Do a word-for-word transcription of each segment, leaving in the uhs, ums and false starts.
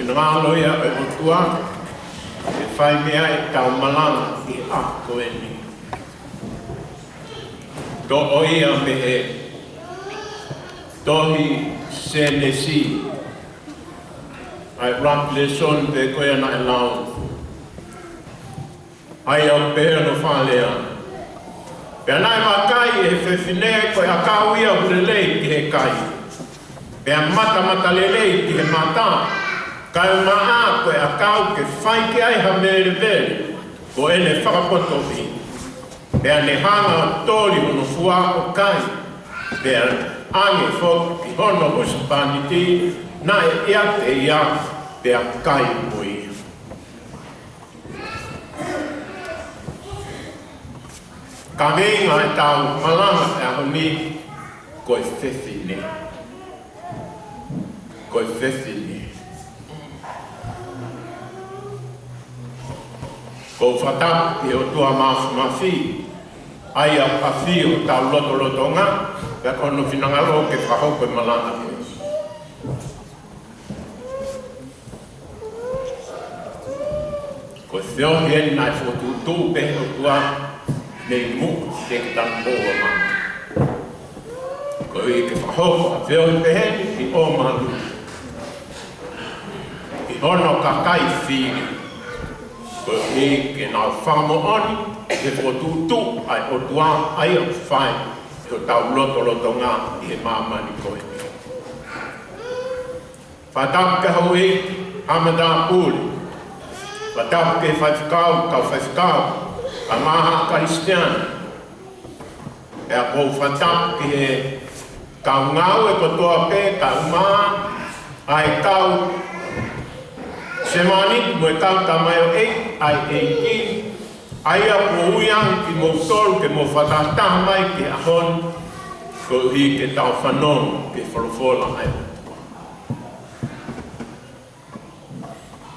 Ngalo ia ʻe ʻOtua, ʻe fai mei ai ʻetau malanga ʻi he ʻaho ko eni. Toʻo ia mei he tohi Sēnesi, ʻa e ʻuluaki lēsoni pē ko ia naʻe lau. ʻA ia ʻoku pehē hono fakalea: Pea naʻe vakai ʻe he fefine ko e ʻakau ia ʻoku lelei ki he kai, pea matamatalelei ki he mata, kae maʻa ko e ʻakau ke fai ki ai ha melevele ko ʻene fakapotoʻi. Pea ne hanga ʻo toli hono fua ʻo kai, pea ʻange foki ki hono husepāniti naʻe ʻiate ia, pea kai mo ia. Kaveinga ʻetau malanga he ʻaho ni, ko e fefine. Ko e fefine. ʻOku ou fakatapu ki he ʻOtua Māfimafi, ʻa ia ʻoku ʻafio ʻi hotau lotolotonga, pea ko hono finangalo ke fakahoko e malanga ko eni. Ko e feohi eni naʻe fokotuʻutuʻu pē ʻe he ʻOtua mei muʻa teʻeki ke tau moʻua mai. Koeʻuhi ke fakahoko ʻa e feohi pehē ni ʻi ʻOmalu, ʻi hono kakai fili, koeʻuhi ke nau fakamoʻoni ki he fokotuʻutuʻu ʻa e ʻOtua ʻa ia ʻoku fai ʻi hotau lotolotonga ʻi he māmani ko eni. Fakatapu ki he houʻeiki, haʻa matāpule. Fakatapu ki he faifekau, kau faifekau, kaeʻumaʻā haʻa Kalisitiane. Pea ʻoku ou fakatapu ki he kau ngāue kotoa pē, kaeʻumaʻā ʻa e kau sevāniti mo e kau tamaioʻeiki ʻa e ʻEiki, ʻa ia ʻoku ou ui ange kimoutolu ke mou fakatahataha mai ki he ʻaho ni, koeʻuhi ke tau fanongo ki he folofola ʻa e ʻOtua.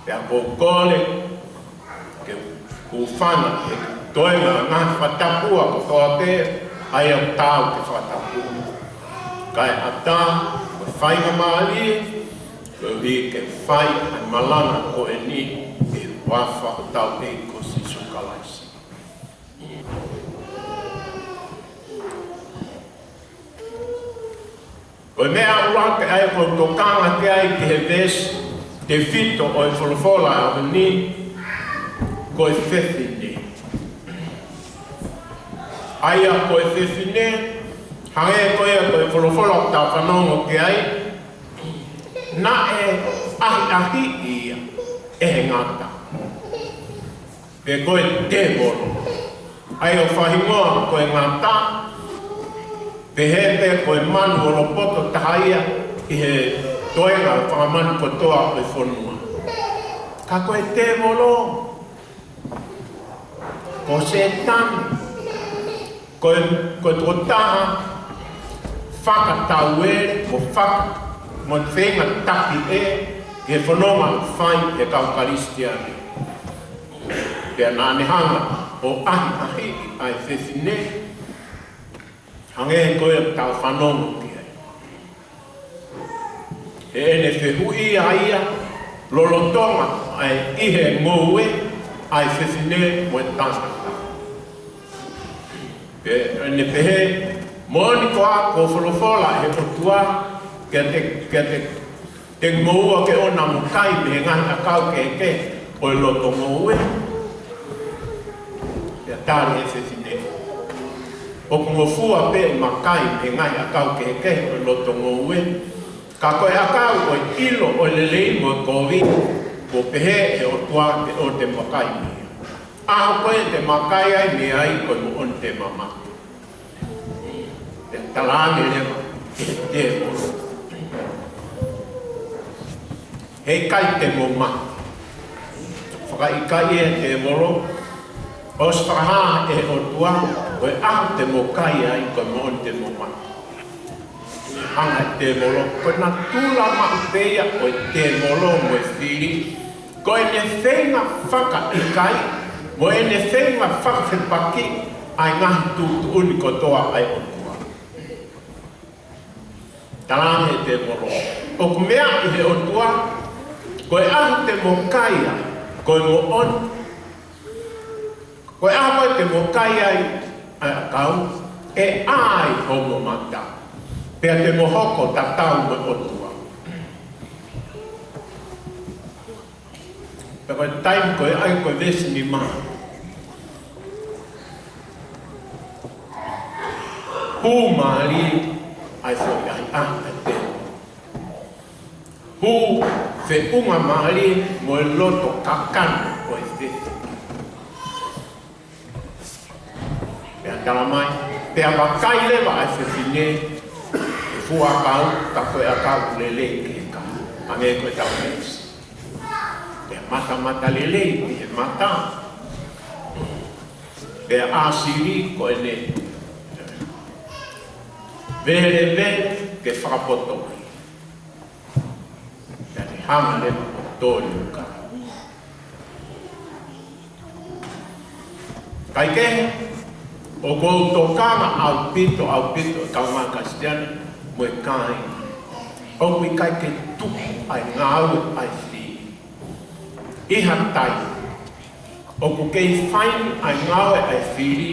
Pea ʻoku ou kole ke hūfanga he toenga ngaahi fakatapu kotoa pē ʻa ia ʻoku taau ke fakatapu, kae ʻatā mo e faingamālie koeʻuhi ke fai ʻa e malanga ko eni ʻi he huafa ʻo hotau ʻEiki ko Sīsū Kalaisi. Ko e meʻa ʻuluaki ʻa ia ʻoku ou tokanga ki ai ki he veesi tefito ʻo e folofola ʻo e ʻaho ni, ko e fefine. ʻA ia ko e fefine, hangē ko ia ko e folofola ʻoku tau fanongo ki ai, naʻe ʻahiʻahiʻi ia ʻe he ngata, pe ko e tēvolo. ʻA ia ʻoku fakahingoa ko e ngata, pehē pē ko e manu olopoto taha ia ʻi he toenga ʻo e fanga manu kotoa ʻo e fonua. Ka ko e tēvolo, ko Sētane, ko e, ko e tokotaha fakatauele mo faka-, mo feinga taki ʻe, ʻi he fononga ʻoku fai ʻe he kau Kalisitiane. Pea naʻa ne hanga ʻo ʻahiʻahiʻi ʻa e fefine, hangē ko ia ʻoku tau fanongo ki ai. Heʻene fehuʻi ʻa ia lolotonga ʻa e ʻi he ngoue ʻa e fefine mo e tangata. Pea ne pehē, moʻoni koā kuo folofola ʻe he ʻOtua kiate, kiate te ngoue ke ʻoua naʻa mo kai mei he ngaahi ʻakau kehekehe ʻo e loto ngoue? Pea tali ʻe he fefine, ʻoku ngofua pē ʻema kai mei he ngaahi ʻakau kehekehe ʻo e loto ngoue. Ka ko e ʻakau ʻo e ʻilo ʻo e lelei mo e kovi, kuo pehē ʻe he ʻOtua te ʻoua te mo kai mei ai. ʻAho ko ia te ma kai ai mei ai, ko e moʻoni te ma mate. Pea talaange leva ʻe he tēvolo, heʻikai te mo mate. Fakaʻikaiʻi ʻe he tēvolo, ʻosi fakahā ʻe he ʻOtua, ko e ʻaho te mo kai ai, ko e moʻoni te mo mate. Hanga ʻe he tēvolo, ko e natula maʻu pē ia ʻo e tēvolo mo e fili, ko ʻene feinga fakaʻikaiʻi, mo ʻene feinga fakafepakiʻi ʻa e ngaahi tuʻutuʻuni kotoa ʻa e ʻOtua. Talaange ʻe he tēvolo, ʻoku meaʻi ʻe he ʻOtua Ko e ʻaho te mo kai ai, ko e moʻoni. Ko e ʻaho ko ē te mo kai ai ʻa e ʻakau, ʻe ʻā ai homo mata. Pea te mo hoko tatau mo e ʻOtua. Pea ko e taimi ko ē ʻa ia ko e veesi nima. Hū mālie ʻa e foʻi ʻahiʻahi ʻa e tēvolo. Hū feʻunga mālie mo e loto kakano ʻo e fefine. Pea tala mai, pea vakai leva ʻa e fefine, ʻe fuʻu ʻakau, ka ko e ʻakau lelei ki he kaha. Hangē ko e tau meesi. Pea matamata lelei ki he mata. Pea ʻāsili ko ʻene velevele ke fakapoto mai. Pea ne hanga leva ʻo toli ʻo kai. Kaikehe, ʻoku ou tokanga ʻaupito, ʻaupito, kaungā Kalisitiane, mo e kāinga. ʻOku ʻikai ke tuku ʻa e ngāue ʻa e fili ʻi ha taimi. ʻOku kei fai ʻa e ngāue ʻa e fili,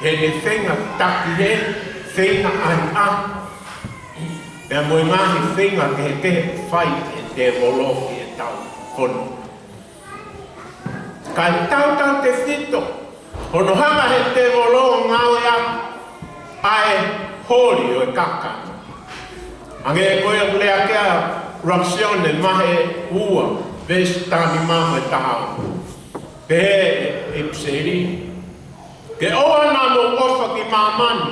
heʻene feinga taki hē, feinga ʻahiʻahi. Pea mo e ngaahi feinga kehekehe fai ʻe he tēvolo ʻi heʻetau fononga. Kae tautautefito, hono hanga ʻe he tēvolo ʻo ngāueʻaki ʻa e holi ʻo e kakano. Hangē ko ia ʻoku lea ki ai ʻa ʻuluaki Sione vahe ua, veesi taha nima mo e taha ono. Pehē ʻe ʻipiseli, ke ʻoua naʻa mou ʻofa ki māmani.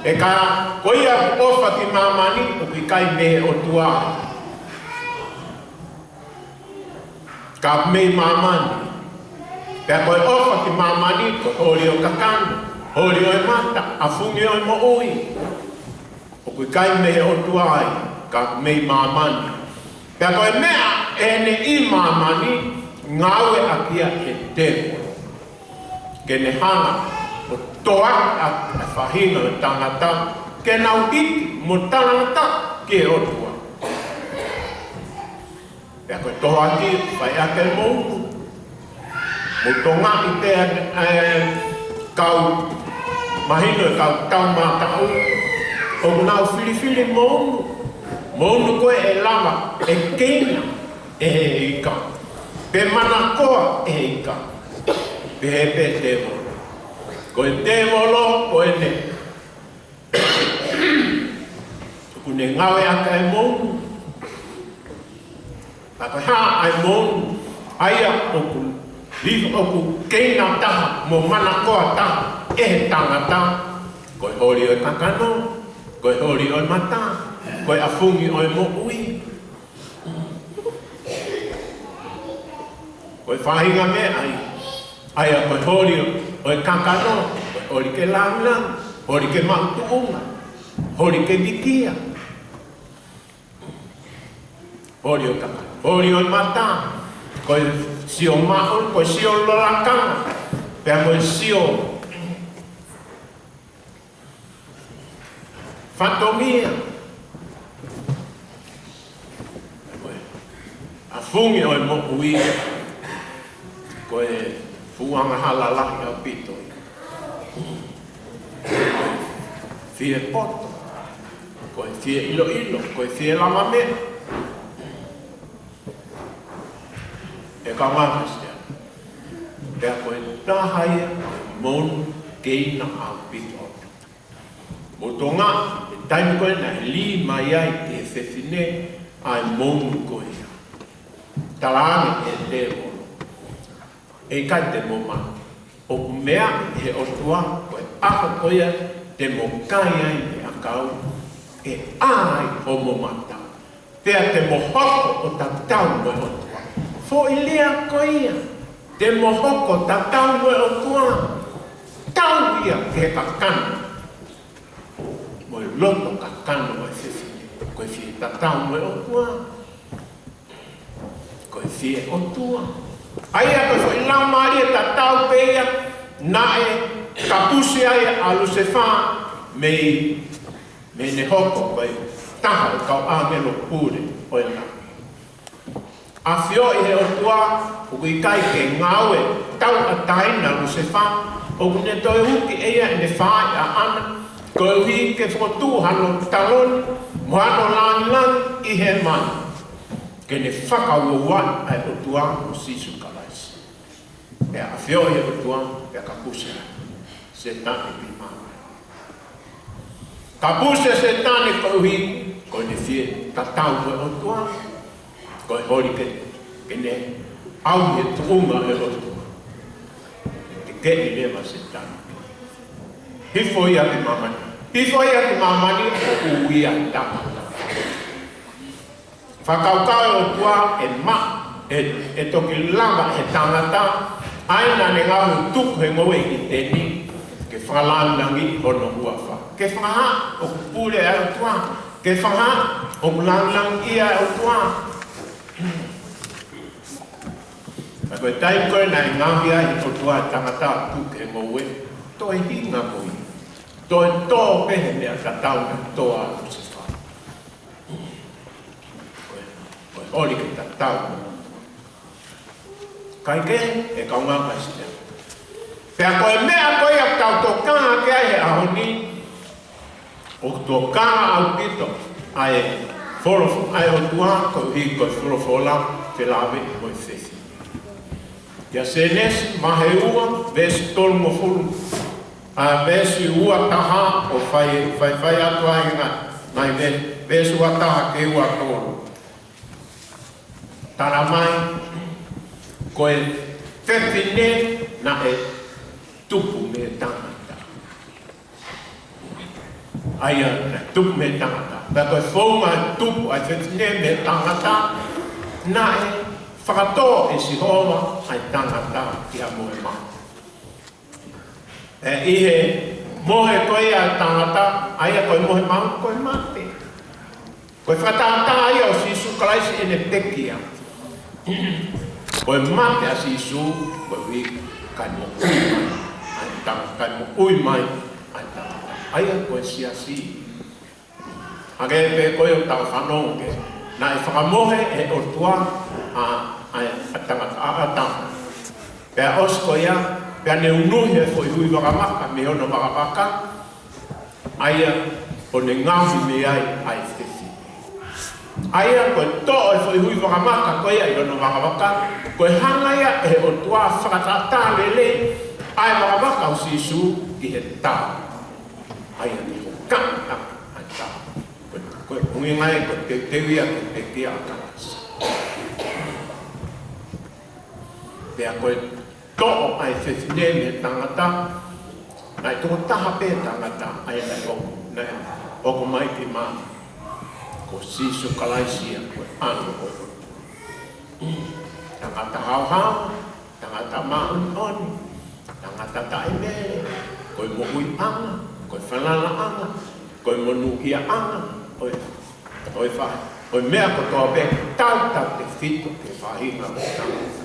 He ka ko ia ʻoku ʻofa ki māmani, ʻoku ʻikai mei he ʻOtua. Ka mei māmani. Pea ko e ʻofa ki māmani, ko e holi ʻo e kakano, holi ʻo e mata, ʻafungi ʻo e moʻui. ʻOku ʻikai mei he ʻOtua ia, ka mei māmani. Pea ko e meʻa ʻe ʻi māmani, ngāueʻaki ia ʻe he tēvolo. Ke ne hanga ʻo toʻaki ʻa e faʻahinga ʻo e tangata, ke nau ʻiti mo talangataʻa ki he ʻOtua. Pea ko e tohoakiʻi, fai ʻaki e mounu. Mou tokangaʻi pē ʻa e kau, mahino e kau tau mātaʻu, ʻoku nau filifili mounu. Mounu ko ē ʻe lava ʻe keina ʻe he ika. Pe manakoa ʻe he ika. Pehē pē tēvolo. Ko e tēvolo, ko ʻene ʻOku ne ngāueʻaki ʻa e mounu. Ka ko e hā ʻa e mounu, ʻa ia ʻoku, ʻoku keina taha mo manakoa taha ʻe he tangata, ko e holi ʻo e kakano, ko e holi ʻo e mata, ko e ʻafungi ʻo e moʻui. Ko e faʻahinga meʻa ia, ʻa ia ko e holi ʻo e kakano, ko e holi ke langilangi, holi ke maʻu tuʻunga, holi ke vikia. Holi ʻo e kakano, holi ʻo e mata, ko e sio maʻu, ko e sio lolakanga, pea mo e sio fatongia. ʻAfungi ʻo e moʻui, ko e fuʻu angahala lahi ʻaupito ia. Fie poto, ko e fie ʻiloʻilo, ko e fie lavameʻa. ʻE kaungā Kalisitiane. Pea ko e taha ia e mounu keina ʻaupito. Mou tokangaʻi, he taimi ko ē naʻe lī mai ai ʻe he fefine ʻa e mounu ko ia. Talaange ʻe he tēvolo, ʻe ʻikai te mo mate. ʻOku meaʻi ʻe he ʻOtua, ko e ʻaho ko ia te mo kai ai mei he ʻakau, ʻe ʻā ai homo mata. Pea te mo hoko ʻo tatau mo e ʻOtua. Foʻi lea ko ia, te mo hoko tatau mo e ʻOtua. Tau ia ki he kakano. Mo e loto kakano ʻo e fefine. Ko e fie tatau mo e ʻOtua. Ko e fie ʻOtua. ʻA ia ko e foʻi laumālie tatau pē ia, naʻe kapusi ai ʻa Lusefā mei mei heʻene hoko ko e taha ʻo e kau ʻāngelo pule ʻo e langi. ʻAfioʻi ʻe he ʻOtua ʻoku ʻikai ke ngāue tauʻatāina ʻa Lusefā, ʻoku ne toe uki ʻe ia ʻene fāʻi ʻaʻana, koeʻuhi ke fokotuʻu hano taloni mo hano lāngilangi ʻi hēvani, ke ne fakauouaʻi ʻa e ʻOtua mo Sīsū Kalaisi. Pea ʻafioʻi ʻe he ʻOtua, pea kapusi ʻa Sētane ki māmani. Kapusi ʻa Sētane koeʻuhi ko ʻene fie tatau mo e ʻOtua, ko e holi ke, ke ne ʻauha e tuʻunga ʻo e ʻOtua. Ke kehe leva ʻa Sētane. Hifo ia ki māmani. Hifo ia ki māmani, ʻo ui ia tangata. Fakakaukau ʻa e ʻOtua ʻe ma-, ʻe, ʻe toki lava ʻe he tangata, ʻa ia naʻa ne ngaohi ʻo tuku he ngoue ʻi ʻĪteni, ke fakalāngilangiʻi hono huafa. Ke fakahā ʻoku pule ʻa e ʻOtua, ke fakahā ʻoku lāngilangiʻia ʻa e ʻOtua. Ka ko e taimi ko ē naʻe ngaohi ai ʻe he ʻOtua e tangata ʻo tuku he ngoue, toe hinga mo ia. Toe tō pē he meʻa tatau naʻe tō ai ʻa Lusefā. Ko e, ko e holi ke tatau. Kae kehe, ʻe kaungā Kalisitiane. Pea ko e meʻa ko ia ʻoku tau tokanga ki ai he ʻaho ni, ʻoku tokanga ʻaupito ʻa e folofo-, ʻa e ʻOtua, koeʻuhi ko e folofola, felāveʻi mo e fefine. ʻIa Sēnesi, vahe ua, veesi tolungofulu. ʻA, veesi ua taha ʻo fai, fai, fai atu ai ngā, ngaahi ve-, veesi ua taha ki he ua tolu. Talamai, ko e fefine naʻe tupu mei he tangata. ʻA ia, naʻe tupu mei he tangata. Pea ko e founga e tupu ʻa e fefine mei he tangata, naʻe fakatō ʻe Sihova ʻa e tangata ki ha mohe maʻu. ʻE, ʻi he mohe ko ia ʻa e tangata, ʻa ia ko e mohe maʻu, ko e mate. Ko e fakatātā ia ʻo Sīsū Kalaisi ʻene pekia. Ko e mate ʻa Sīsū, koeʻuhi kae moʻui mai ʻa e tangata, kae moʻui mai ʻa e tangata. ʻA ia ko e siasi. Hangē pē ko ia ʻoku tau fanongo ki ai. Naʻe fakamohe ʻe he ʻOtua ʻa, ʻa, ʻa e tangata, ʻa ʻĀtama. Pea ʻosi ko ia, pea ne unuhi e foʻi hui vakamaka mei hono vakavaka. ʻA ia, ʻo ne ngaohi mei ai ʻa e fefine. ʻA ia, ko e toʻo e foʻi hui vakamaka ko ia ʻi hono vakavaka, ko e hanga ia ʻe he ʻOtua ʻo fakatātā lelei ʻa e vakavaka ʻo Sīsū ki he tau. ʻA ia, ne hokaʻi ʻa e tau. Ko e, ko e ʻuhinga ia ko e teuteu ia ki he pekia ʻa Kalaisi. Pea ko e toʻo ʻa e fefine mei he tangata, naʻe tokotaha pē tangata, ʻa ia naʻe hoko, naʻe hoko mai ki māmani. Ko Sīsū Kalaisi ia, ko e ʻAlo ʻo e ʻOtua. Tangata haohaoa, tangata māʻoniʻoni, tangata taʻemele, ko e moʻuiʻanga, ko e falalaʻanga, ko e monūʻiaʻanga ʻo e, ʻo e fa-, ʻo e meʻa kotoa pē, tautautefito ki he faʻahinga ʻo e tangata.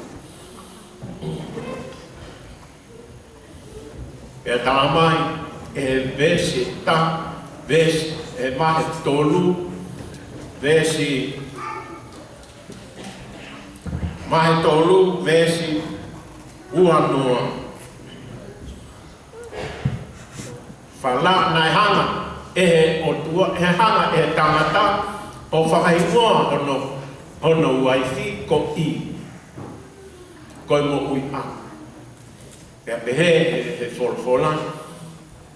Pea talamai ʻe he veesi ta-, veesi, ʻe he vahe tolu, veesi, vahe tolu, veesi ua noa. Fala-, naʻe hanga ʻe he ʻOtua, ʻe hanga ʻe he tangata ʻo fakahingoa hono, hono uaifi ko ʻIvi. Ko e moʻuiʻanga. Pea pehē ʻe he, he folofola,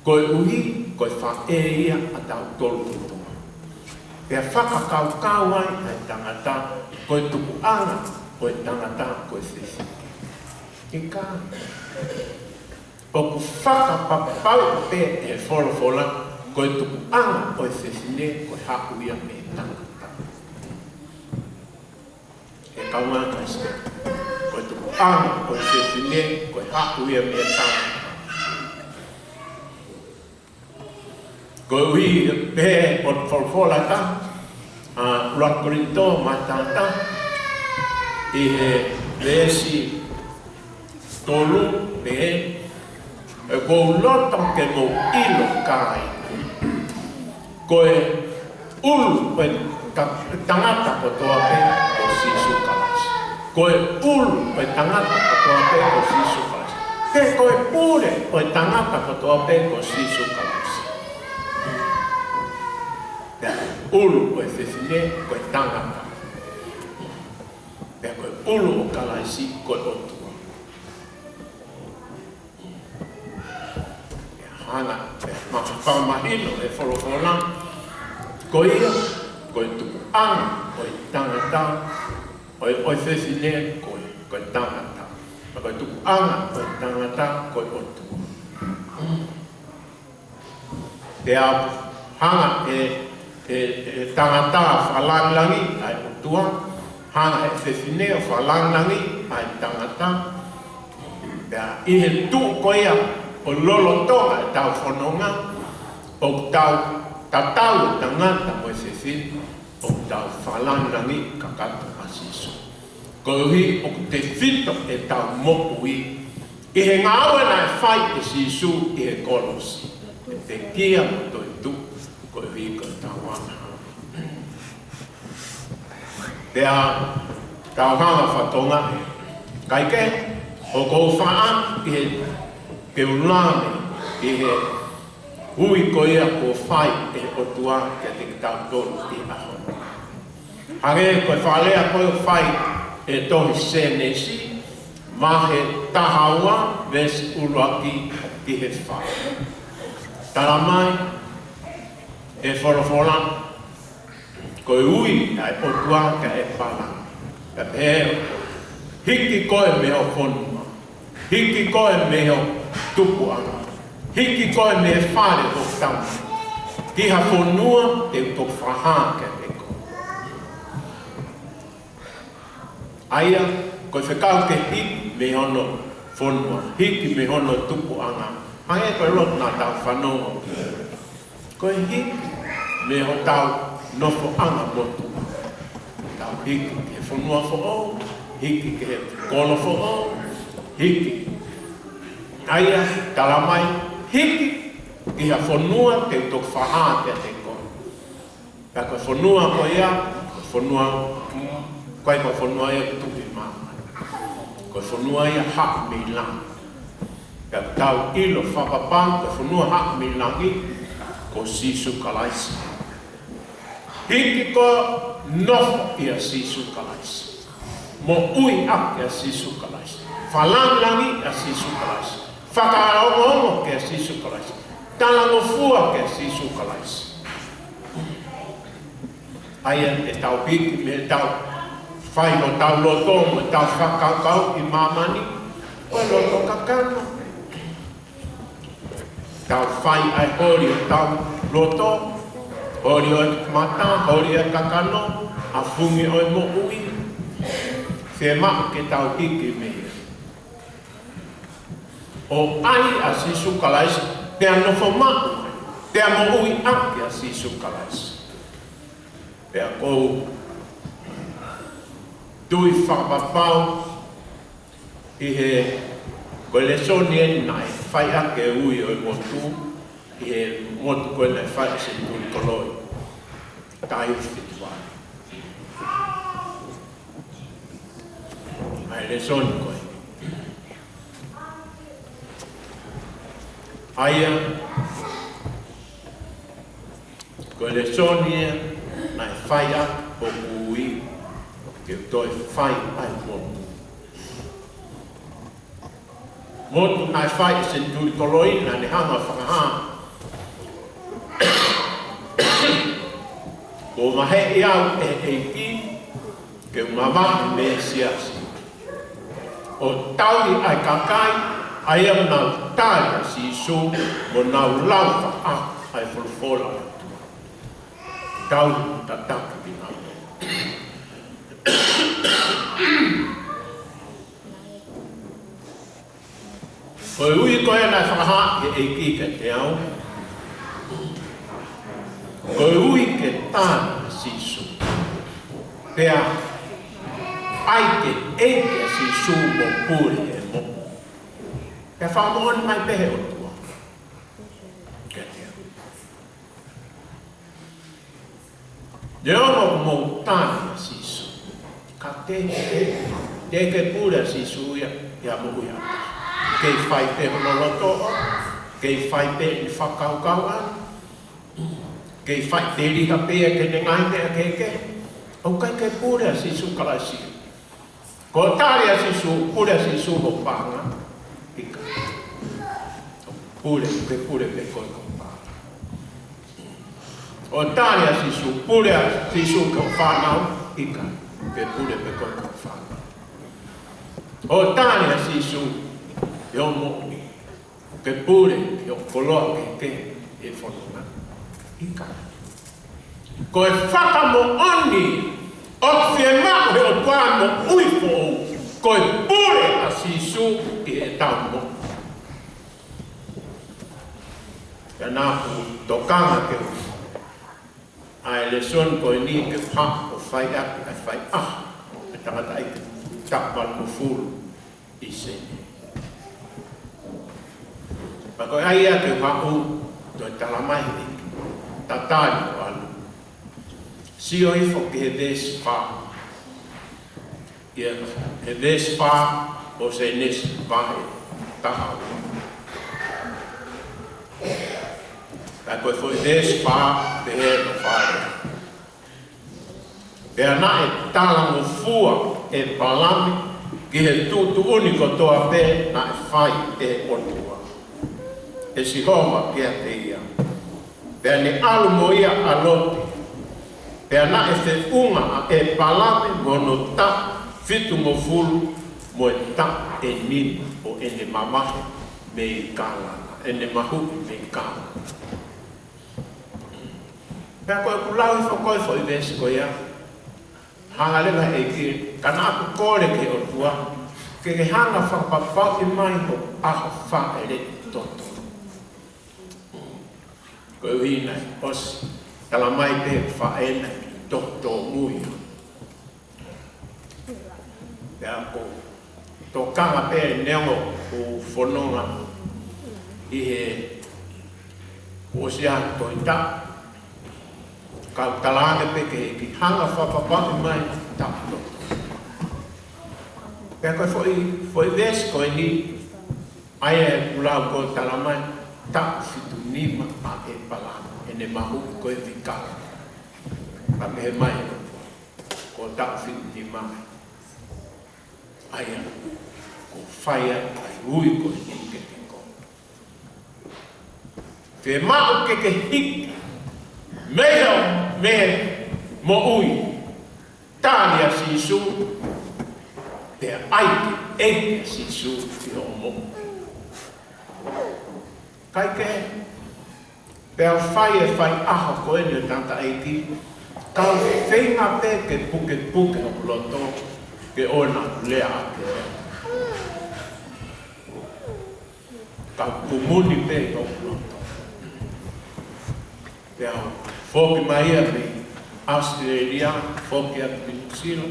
koeʻuhi ko e faʻē ia ʻatautolu kotoa. Pea fakakaukau ai ʻa e tangata, ko e tupuʻanga ʻo e tangata ko e fefine. ʻIkai. ʻOku fakapapauʻi pē ʻe he folofola, ko e tupuʻanga ʻo e fefine, ko e haʻu ia mei he tangata. ʻE kaungā Kalisitiane, ko e tupuʻanga ʻo e fefine, ko e haʻu ia mei he tangata. Koeʻuhi pē ʻoku folofola ʻa e ʻuluaki Kolinitō vahe taha taha, ʻi he veesi tolu pehē, ʻoku ou loto ke mou ʻilo kāinga, ko e ʻulu ʻo e ta-, tangata kotoa pē ko Sīsū Kalaisi. Ko e ʻulu ʻo e tangata kotoa pē ko Sīsū Kalaisi. He ko e pule ʻo e tangata kotoa pē ko Sīsū Kalaisi. Pea ʻulu ʻo e fefine ko e tangata. Pea ko e ʻulu ʻo Kalaisi ko e ʻOtua. Pea hanga, pea ma-, fakamahino ʻe he folofola, ko ia, ko e tupuʻanga ʻo e tangata, ʻo e, ʻo e fefine ko e, ko e tangata. Pea ko e tupuʻanga ʻo e tangata ko e ʻOtua. Pea hanga ʻe, ʻe, ʻe he tangata ʻo fakalāngilangiʻi ʻa e ʻOtua, hanga ʻe he fefine ʻo fakalāngilangiʻi ʻa e tangata. Pea ʻi he tuʻu ko ia ʻo lolotonga ʻetau fononga, ʻoku tau tatau e tangata mo e fefine, ʻoku tau fakalāngilangiʻi kakato ʻa Sīsū. Koeʻuhi ʻoku tefito ʻetau moʻui ʻi he ngāue naʻe fai ʻe Sīsū ʻi he kolosi. ʻE pekia mo toetuʻu, koeʻuhi ko ʻetau angahala. Pea tau hanga ʻo fakatokangaʻi, kae kehe, ʻoku ou faʻa ʻi he peulane, ʻi he ui ko ia kuo fai ʻe he ʻOtua kiate kitautolu ʻi he ʻaho ni. Hangē ko e fakalea ko ē ʻoku fai ʻe he tohi Sēnesi, vahe taha ua, veesi ʻuluaki ki he fā. Talamai ʻe he folofola, ko e ui ʻa e ʻOtua kia ʻĒpalame, pea pehē, hiki koe mei ho fonua, hiki koe mei ho tupuʻanga, hiki koe mei he fale ʻo ho tamai, ki ha fonua te u toki fakahā kiate koe. ʻA ia, ko e fekau ke hiki mei hono fonua, hiki mei hono tupuʻanga, hangē ko e lotu naʻa tau fanongo ki ai. Ko e hiki mei hotau nofoʻanga motuʻa. Tau hiki ki he fonua foʻou, hiki ki he kolo foʻou, hiki. ʻA ia, talamai, hiki ki ha fonua te u toki fakahā kiate koe. Pea ko e fonua ko ia, ko e fonua, ko e, ko e fonua ia ʻoku tuʻu ʻi māmani. Ko e fonua ia Haʻa mei Langi. Pea tau ʻilo fakapapau, ko e fonua Haʻa mei Langi, ko Sīsū Kalaisi. Hiki koe ʻo nofo ʻia Sīsū Kalaisi. Moʻui ʻaki ʻa Sīsū Kalaisi. Fakalāngilangiʻi ʻa Sīsū Kalaisi. Fakaongoongo kia Sīsū Kalaisi. Talangofua kia Sīsū Kalaisi. ʻA ia ʻe tau hiki mei heʻetau fai hotau loto mo ʻetau fakakaukau ʻi māmani, ko e loto kakano. Tau fai ʻa e holi ʻo hotau loto, holi ʻo e mata, holi ʻo e kakano, ʻa e fungi ʻo e moʻui. Fiemaʻu ke tau hiki mei ai. ʻO ʻai ʻa Sīsū Kalaisi, pea nofo maʻu, pea moʻui ʻaki ʻa Sīsū Kalaisi. Pea ʻoku ou tui fakapapau ʻi he, ko e lēsoni eni naʻe fai ʻaki e ui ʻo e motu, ʻi he motu ko ē naʻe fai ʻe Senituli Koloi, taha hiva fitu valu. ʻA e lēsoni ko ē. ʻA ia, ko e lēsoni ia naʻe fai ʻaki hoku ui ke u toe fai ʻa e motu. Motu naʻe fai ʻe Senituli Koloi naʻa ne hanga ʻo fakahā, kuo vaheʻi au ʻe he ʻEiki ke u mavahe mei he siasi, ʻo tauhi ʻa e kakai ʻa ia ʻoku nau tali ʻa Sīsū mo nau lau faʻa ʻa e folofola ʻa e ʻOtua. Tauhi, tataki, pinga. Ko e ui ko ē naʻe fakahā ʻe he ʻEiki kiate au, ko e ui ke tali ʻa Sīsū. Pea ʻai ke ʻEiki ʻa Sīsū mo pule he moʻui. Pea fakamoʻoni mai pē ʻe he ʻOtua kiate au. Neongo ʻoku mou tali ʻa Sīsū, ka te, te, teʻeki ke pule ʻa Sīsū ia ʻi ha moʻui ʻa ha taha. Kei fai pē hono loto, kei fai pē ʻene fakakaukau, kei fai teliha pē ia ki heʻene ngaahi meʻa kehekehe. ʻOku ʻikai ke pule ʻa Sīsū Kalaisi. Ko e tali ʻa Sīsū, pule ʻa Sīsū ho paʻanga? ʻIkai. Pule, ke pule pē koe ho paʻanga. ʻO tali ʻa Sīsū, pule ʻa Sīsū ki hoʻo fānau? ʻIkai. Ke pule pē koe ho fānau. ʻO tali ʻa Sīsū ʻi hoʻo moʻui, ke pule ʻi hoʻo koloa kehekehe ʻi he fononga? ʻIkai. Ko e fakamoʻoni ʻoku fiemaʻu ʻe he ʻOtua ʻi he moʻui foʻou, ko e pule ʻa Sīsū ʻi heʻetau moʻui. Pea naʻá ku tokanga ke u ʻai e lēsoni ko eni ke u haʻu ʻo fai ʻaki ʻa e faiʻaho ʻa e tangataʻeiki taʻu valungofulu ʻi Senē. Pea ko e ʻai ia ke u haʻu, toe talamai ʻe he ʻEiki, tatali ʻo ʻalu. Sio hifo ki he veesi fā. ʻIa, he veesi fā ʻo Sēnesi vahe taha ua. Pea ko e foʻi veesi fā, pehē hono fakalea: Pea naʻe talangofua ʻa ʻĒpalame ki he tuʻutuʻuni kotoa pē naʻe fai ʻe he ʻOtua, ʻe Sihova, kiate ia. Pea ne ʻalu mo ia ʻa Lote. Pea naʻe feʻunga ʻa ʻĒpalame mo hono taʻu fitungofulu mo e taʻu ʻe nima ʻo ʻene mavahe mei Kalana, ʻene mahuʻi mei Kalana. Pea ko ʻeku lau hifo ko ē foʻi veesi ko ia, hanga leva ʻe he ʻEiki, ka naʻá ku kole ki he ʻOtua ke ke hanga fakapapauʻi mai hoku ʻaho fāʻeleʻi totonu. Koeʻuhi naʻe ʻosi talamai pē ʻe he faʻē naʻe kiʻi tohi tōmui. Pea ʻoku ou tokanga pē neongo ʻeku fononga ʻi he kuo ʻosi ʻa e tohi taʻu, ka u talaange pē ke ke hanga fakapapauʻi mai taʻu totonu. Pea ko e foʻi, foʻi veesi ko eni, ʻa ia ʻoku lau ko e talamai, taʻu fitu nima ʻa ʻĒpalame, ʻene mahuʻi ko ē mei Kalana. Pea pehē mai, ko e taʻu fitu nima, ʻa ia kuo fai ai ʻa e ui ko eni kiate koe. Fiemaʻu ke ke hiki mei hoʻo, mei he moʻui, tali ʻa Sīsū, pea ʻai ke ʻEiki ʻa Sīsū ʻi hoʻo moʻui. Kae kehe, pea u fai e faiʻaho ko eni ʻo e tangataʻeiki, ka u feinga pē ke pukepuke hoku loto ke ʻoua naʻá ku lea ʻaki e lea. Ka u kumuni pē ʻi hoku loto. Pea u foki mai ia mei ʻAositelēlia, foki atu ki Nuʻusila,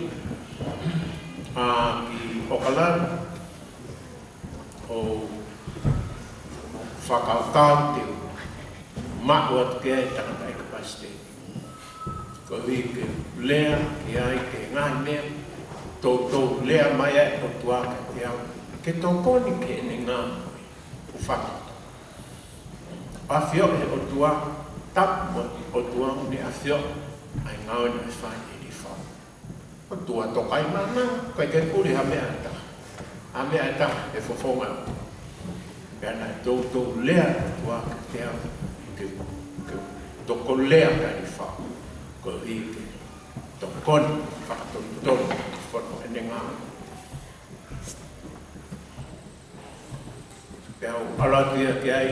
ʻa, ki ʻOkalani, ʻo fakakaukau te u maʻu atu ki ai e tangataʻeiki palesiteni. Koeʻuhi ke lea ki ai ki he ngaahi meʻa ʻoku toutou lea mai ai e ʻOtua kiate au, ke tokoni ki heʻene ngāue ʻoku fakahoko. ʻAfioʻi ʻe he ʻOtua, tapu mo e ʻOtua ʻoku ne ʻafioʻi ʻa e ngāue naʻe fai ʻe ʻIlifau. ʻOtua tokaʻi mana, ʻikai ke puli ha meʻa ʻe taha. Ha meʻa ʻe taha he fofonga. Pea naʻe toutou lea e ʻOtua kiate au ke, ke tokoni lea kia ʻIlifau, koeʻuhi ke tokoni fakatonutonu ki he fono ʻene ngāue. Pea u ʻalu atu ia ki ai,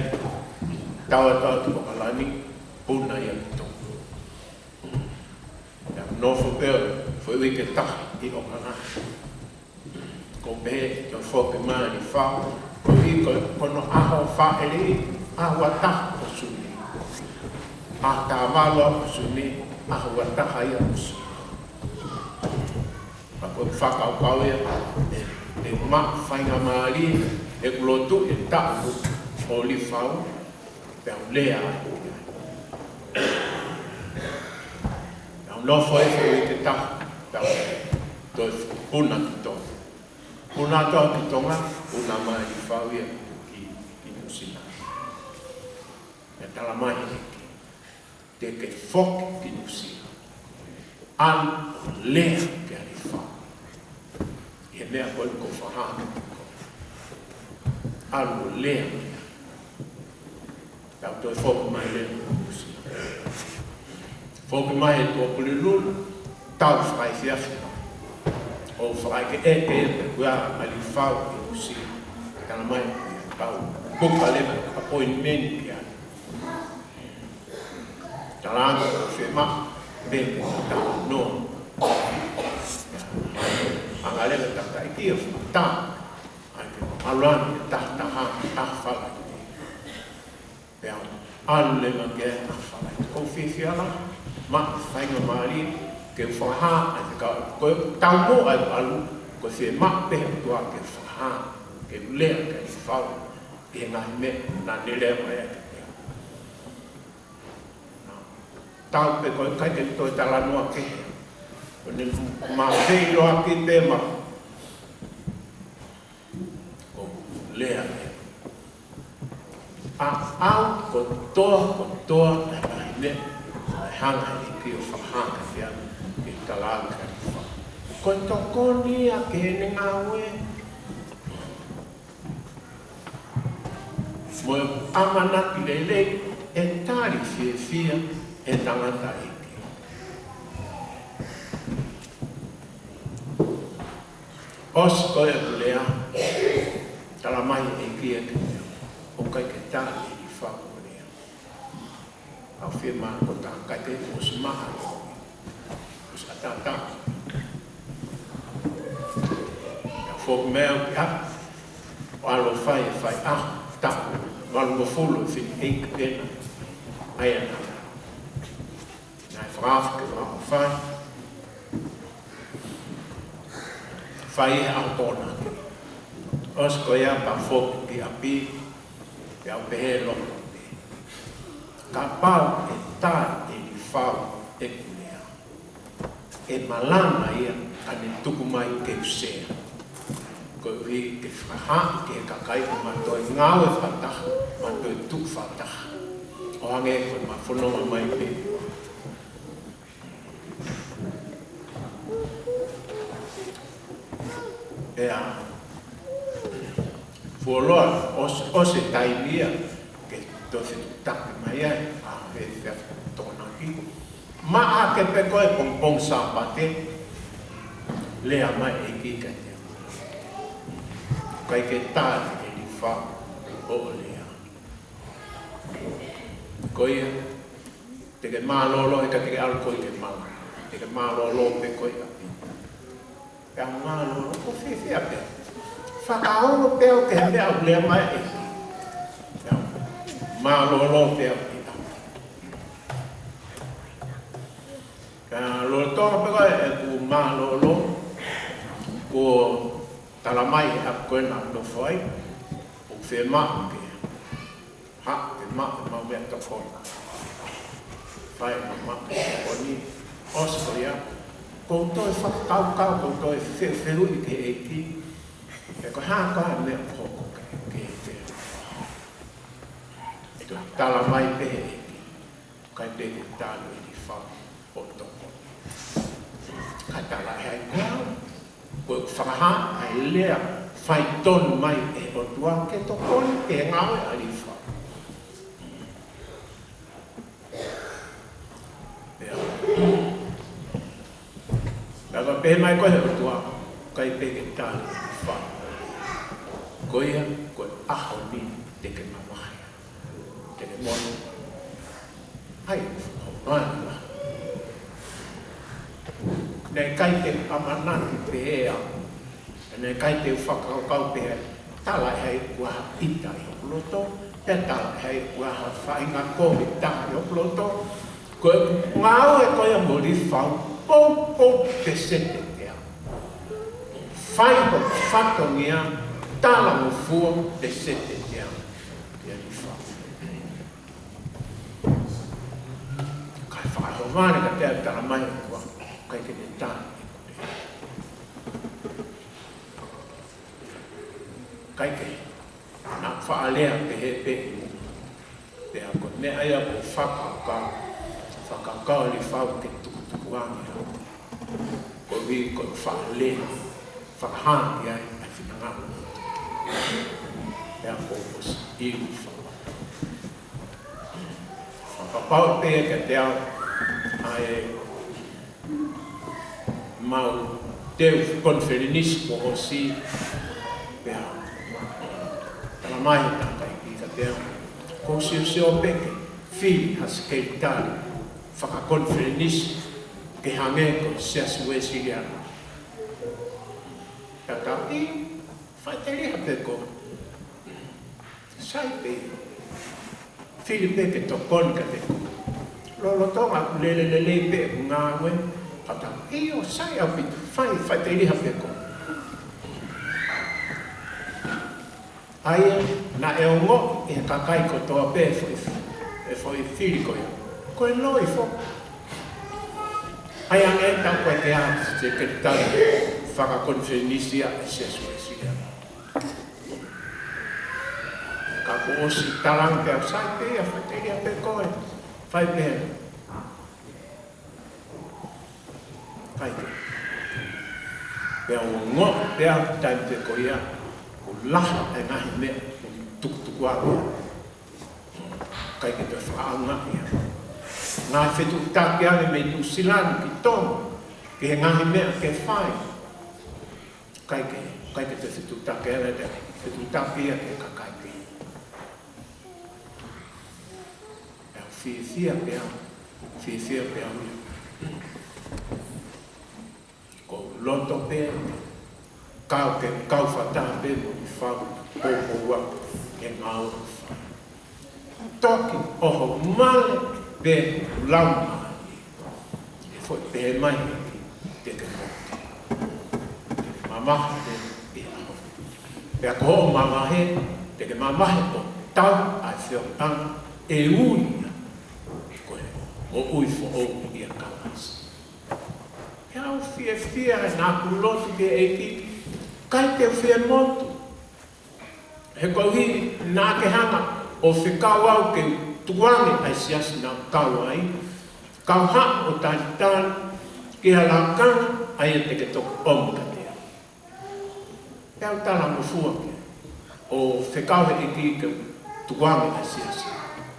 tau atu ʻi ʻOkalani, puna ia ki Tonga. Pea u nofo pē foʻi uike ʻe taha ʻi ʻOkalani. Ko e pehē, toe foki mai ʻa ʻIlifau, koeʻuhi ko hono ʻaho fāʻeleʻi, ʻaho ua taha ʻo Sune. ʻAho taha valu ʻo Sune, ʻaho ua taha ia ʻo Sune. Pea ko e fakakaukau ia, ʻe, ʻe maʻu faingamālie ʻeku lotu he taʻu ʻo ʻIlifau, pea u lea ai. Pea Nofo e fehuʻi ke taha, tau toe puna ki Tonga. Puna atu ki Tonga, puna mai ʻElifau ia ki, ki Nuʻusila. Pea tala mai ʻe he ʻEiki, te ke foki ki Nuʻusila. ʻAlu ʻo lea kia ʻElifau. ʻI he meʻa ko ē ʻoku ou fakahā atu ki ai. ʻAlu ʻo lea kia. Tau toe foki mai leva. Foki mai he Tuʻapulelulu, tau fakaefiafi. ʻO fakaʻekeʻeke pe kuo ʻalu ʻa ʻElifau ki Nuʻusila. Tala mai, tau buka leva appointment ki ai. Tala ange ʻoku fiemaʻu pē ke tau noa. Hanga leva ʻe he tangataʻeiki ʻo fakatā ai ke ʻalu ange ʻi he taha taha, taha Falaite. Pea ʻalu leva ki he taha Falaite. ʻOku fiefia lahi, maʻu faingamālie ke fakahā ai ke ka ko e taumuʻa ʻeku ʻalu, ko e fiemaʻu pē ʻe he ʻOtua ke fakahā, ke lea kia ʻElifau ʻi he ngaahi meʻa naʻa ne lea mai ai kiate au. Tau pē ko e ʻikai ke toe talanoa kehe. Ko ʻene mafeʻiloaki pē ma ko e lea ē. ʻA au kotoa, kotoa, ʻa e ngaahi meʻa naʻe hanga ʻe he ʻEiki ʻo fakahā kiate au, ke tala ange kia ʻElifau. Ko e tokoni ia ki heʻene ngāue. Mo e ʻamanaki lelei ʻe tali fiefia ʻe he tangataʻeiki. ʻOsi ko ē ʻeku lea, tala mai ʻe he ʻEiki kiate au, ʻoku ʻikai ke tali ʻe ʻElifau hoʻo lea. ʻOku fiemaʻu ko e tangataʻeiki ʻosi maʻa. ʻOsi ʻatā. Pea foki mai au ki ʻapi, ʻo ʻalu ʻo fai e faiʻaho taʻu valungofulu ʻe he fineʻeiki pē ena. ʻA ia naʻe, naʻe fakaafe ke u ʻalu ʻo fai. Fai he ʻaho Tokonaki. ʻOsi ko ia pea foki ki ʻapi, pea u pehē loto pē. Kapau ʻe tali ʻe ʻElifau ʻeku lea, ʻe malanga ia ka ne tuku mai ke u sea. Koeʻuhi ke fakahā ki he kakai ʻoku ma toe ngāue fakataha, ma toe tuʻu fakataha. ʻO hangē ko ʻema fononga mai pē. Pea fuoloa, ʻos-, ʻosi e taimi ia ke toe fetuʻutaki mai ai, ʻa e efiafi Tokonaki. Maʻa ke pē ko e pongipongi Sāpate, lea mai e ʻEiki kiate au. ʻIkai ke tali ʻe ʻElifau hoʻo lea. Ko ia, te ke mālōlō, he ka te ke ʻalu koe ke mala. Te ke mālōlō pē koe ʻi ʻapi. Pea mālōlō, ʻoku fiefia pē. Fakaongo pē au ki he meʻa ʻoku lea mai e ʻEiki. Pea mālōlō pē au ki ʻapi. Pea lolotonga pē ko ē ʻeku mālōlō, kuo tala mai ʻe he ʻapi ko ē naʻa ku nofo ai, ʻoku fiemaʻu ke haʻu ke maʻu ʻemau meʻatokoni. Fai ʻemau meʻatokoni, ʻosi ko ia, ʻoku ou toe fakakaukau, ʻoku ou toe fe-, fehuʻi ki he ʻEiki, pe ko e hā koā e meʻa ʻoku hoko ki he, ki he, ki he. Toe tala mai pē ʻe he ʻEiki, ʻikai pē ke tali ʻe ʻElifau hoʻo tokoni. Ka tala ʻe hai koā, ko e fakahā ʻa e lea faitonu mai ʻe he ʻOtua ke tokoni ki he ngāue ʻa ʻElifau. Pea, pea ka pehē mai ko ē ʻe he ʻOtua, ʻikai pē ke tali ʻe ʻElifau. Ko ia, ko e ʻaho ni te ke mavahe. Te ke monu. ʻAi, ʻo manu. Naʻe ʻikai te u ʻamanaki pehē au. Naʻe ʻikai te u fakakaukau pehē. Tala ʻe hai kuo ha ʻita ʻi hoku loto. Pea tala ʻe hai kuo ha faʻahinga kovi taha ʻi hoku loto. Ko e ngāue ko ia mo ʻElifau. Poupou peseti ʻe teau. Fai hoku fatongia talangofua peseti ʻe teau. Kia ʻElifau. Kae fakahoa vale ka te tala mai ʻoku ʻIkai ke ne tā ʻeku lea. ʻIkai ke, naʻa faʻa lea pehē pē ʻi muʻa. Pea ko e meʻa ia ʻoku ou fakakaukau, fakakaukau ʻa Lifau ke tukutuku ange au. Koeʻuhi ko e faʻa lea, fakahā ki ai ʻa e finangalo. Pea kuo ʻosi ʻi Lifau. Fakapapau pē kiate au ʻa e mau teu konifelenisi kuo ʻosi, pea talamai ʻe he tangataʻeiki kiate au, ko e siosio pē ke fili ha sekelitali fakakonifelenisi ke hangē ko e Siasi Uēsiliana. Ka tau ʻi, faʻiteliha pē koe. Sai pē. Fili pē ke tokoni kiate koe. Lolotonga ʻoku lele lelei pē ʻeku ngāue, ka tau ʻi, ʻio, sai ʻaupito, fai, faʻiteliha pē koe. ʻA ia, naʻe ongoʻi ʻe he kakai kotoa pē e foʻi, e foʻi fili ko ia, ko e loi foki. ʻA ia, ʻe tau ko e ke a, sekelitali fakakonifelenisi ʻa e Siasi Uēsiliana. Ka kuo ʻosi talange pē au, sai pē ia, faʻiteliha pē koe. Fai pē. ʻIkai ke. Pea u ongoʻi pē au taimi pē ko ia, kuo lahi e ngaahi meʻa kuo tukutuku au. ʻIkai ke toe fakaʻaongaʻi ia. Ngaahi fetuʻutaki ange mei Nuʻusila ki Tonga, ki he ngaahi meʻa ke fai. ʻIkai ke, ʻikai ke toe fetuʻutaki ange, toe fetuʻutaki ia ki he kakai pē. Pea fiefia pē au, fiefia pē au ia. Ko e loto pē, kau ke, kau fakataha pē mo Lifau, poupou au, ke ngāue fai. Toki ʻohovale pē lau mai. ʻE foʻi pehē mai, te ke motu. Mamahi pē ʻi he ʻaho. Pea ko hoʻo mamahi, te ke mamahi ʻo tau ʻa e feohiʻanga ʻe ui ia. Ko e moʻui foʻou ʻia Kalaisi. Pea u fiefia naʻa ku lotu ki he ʻEiki, ʻikai te u fie motu. He koeʻuhi naʻa ke hanga ʻo fekau au ke tukuange ʻa e siasi naʻa ku kau ai, kau haʻu ʻo talitali ki ha lakanga ʻa ia te ke toki ʻomi kiate au. Pea u talangofua ki ai, ʻo fekau he ʻEiki ke tukuange ʻa e siasi.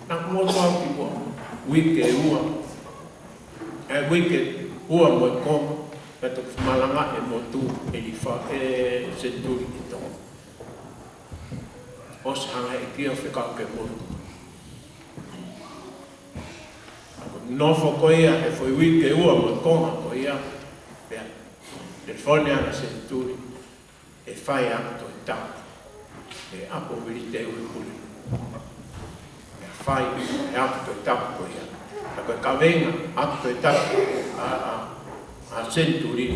Naʻa ku motu au ki muʻa, uike ua, ʻe uike ua mo e konga, pea toki malanga e motu ʻe Lifau, ʻe Senituli ʻi Tonga. ʻOsi hanga ʻe he ʻEiki ʻo fekau ke motu. Nofo ko ia he foʻi uike ua mo e konga ko ia, pea telefoni ange ʻa Senituli, ʻe fai ʻa e ako Tohi Tapu ʻe ʻApoʻuli Teuʻi Pule. ʻE fai ʻa e ako Tohi Tapu ko ia. Ka ko e kaveinga ako Tohi Tapu ʻa, ʻa, ʻa Senituli,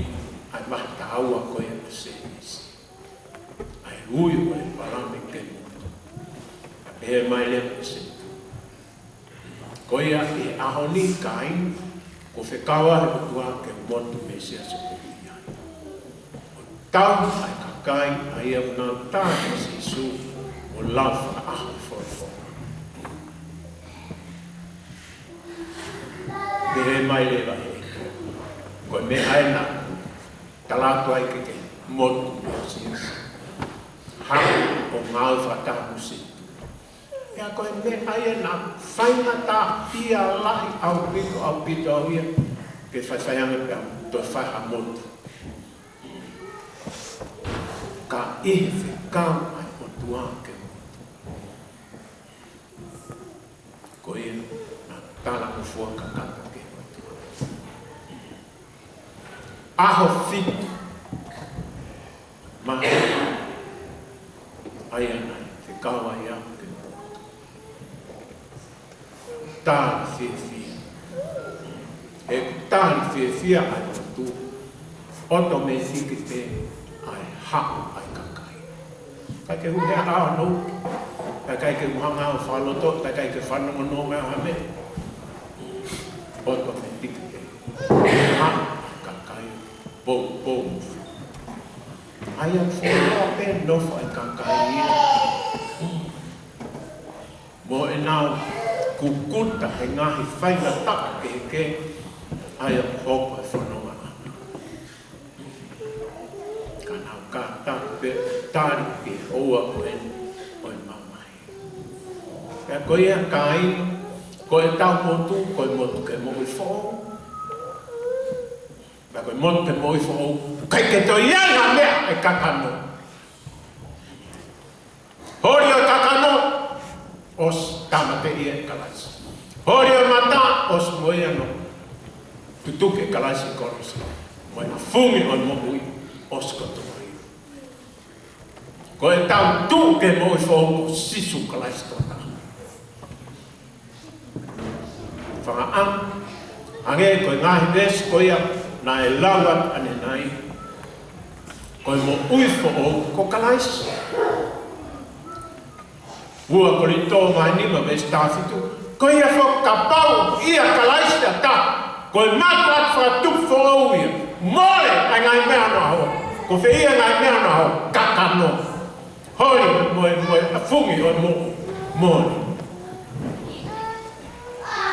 ʻa e vahe taha ua ko ia ʻo e Sēnesi. ʻA e ui ʻo e palame ke motu. Ka pehē mai leva ʻe Senituli, ko ia ʻi he ʻaho ni, kāinga, kuo fekau ʻe he ʻOtua ke u motu mei he siasi ʻoku ou ʻi ai, ʻo tauhi ʻa e kakai ʻa ia ʻoku nau tā kia Sīsū, ʻo lau fakaʻaho e folofola. Pehē mai leva ʻe he ʻEiki, ko e meʻa ē naʻa ku tala atu ai ke ke motu mei he siasi, haʻu ʻo ngāue fakataha mo Senituli. Pea ko e meʻa ia naʻa faingataʻaʻia lahi ʻaupito, ʻaupito au ia, ke faifai ange pea toe fai ha motu. Ka ʻi he fekau ʻa e ʻOtua ke motu, ko ia naʻa ku talangofua kakato ki he ʻOtua. ʻAho fitu māhina, ʻa ia naʻe fekau ai au ke motu. Tali fiefia. He tali fiefia ʻa e motu, ʻotomētiki pē ʻa e haʻu ʻa e kakai. ʻIkai ke u hanga ʻo nofo, ʻikai ke u hanga ʻo fakaloto, ʻikai ke fanongonongo ha meʻa. ʻOtomētiki pē. Haʻu ʻa e kakai. ʻa e poupou. ʻA ia ko e fononga pē nofo ʻa e kakai ia mo ʻenau kukuta he ngaahi faingataʻa kehekehe, ʻa ia ko e hoko e fononga ʻana. Ka nau kātaki pē ʻo tali ki he houa ko eni ʻo e mamahi. Pea ko ia kāinga, ko ʻetau motu, ko e motu ke moʻui foʻou. Pea ko e motu ke moʻui foʻou, ʻikai ke toe ʻi ai ha meʻa ʻe kakano. Holi ʻo e kakano, ʻosi tāmateʻi ʻe Kalaisi. Holi ʻo e mata, ʻosi mo ia ʻo tutuki ʻe Kalaisi he kolosi. Mo e fungi ʻo e moʻui, ʻosi kotoa ia. Ko ʻetau tuʻu ki he moʻui foʻou ko Sīsū Kalaisi tokotaha. Fakaʻamu, hangē ko e ngaahi veesi ko ia naʻe lau atu ʻanenai. Ko e moʻui foʻou ko Kalaisi. Ua Kolinitō vahe nima veesi taha fitu. Ko ia foki kapau ʻoku ʻia Kalaisi ha taha, ko e mātuʻaki fakatupu foʻou ia. Mole ʻa e ngaahi meʻa ʻo e ʻaho. Ko fē ʻa e ngaahi meʻa ʻo e ʻaho? Kakano. Holi mo e, mo e fungi ʻo e moʻui. Mole.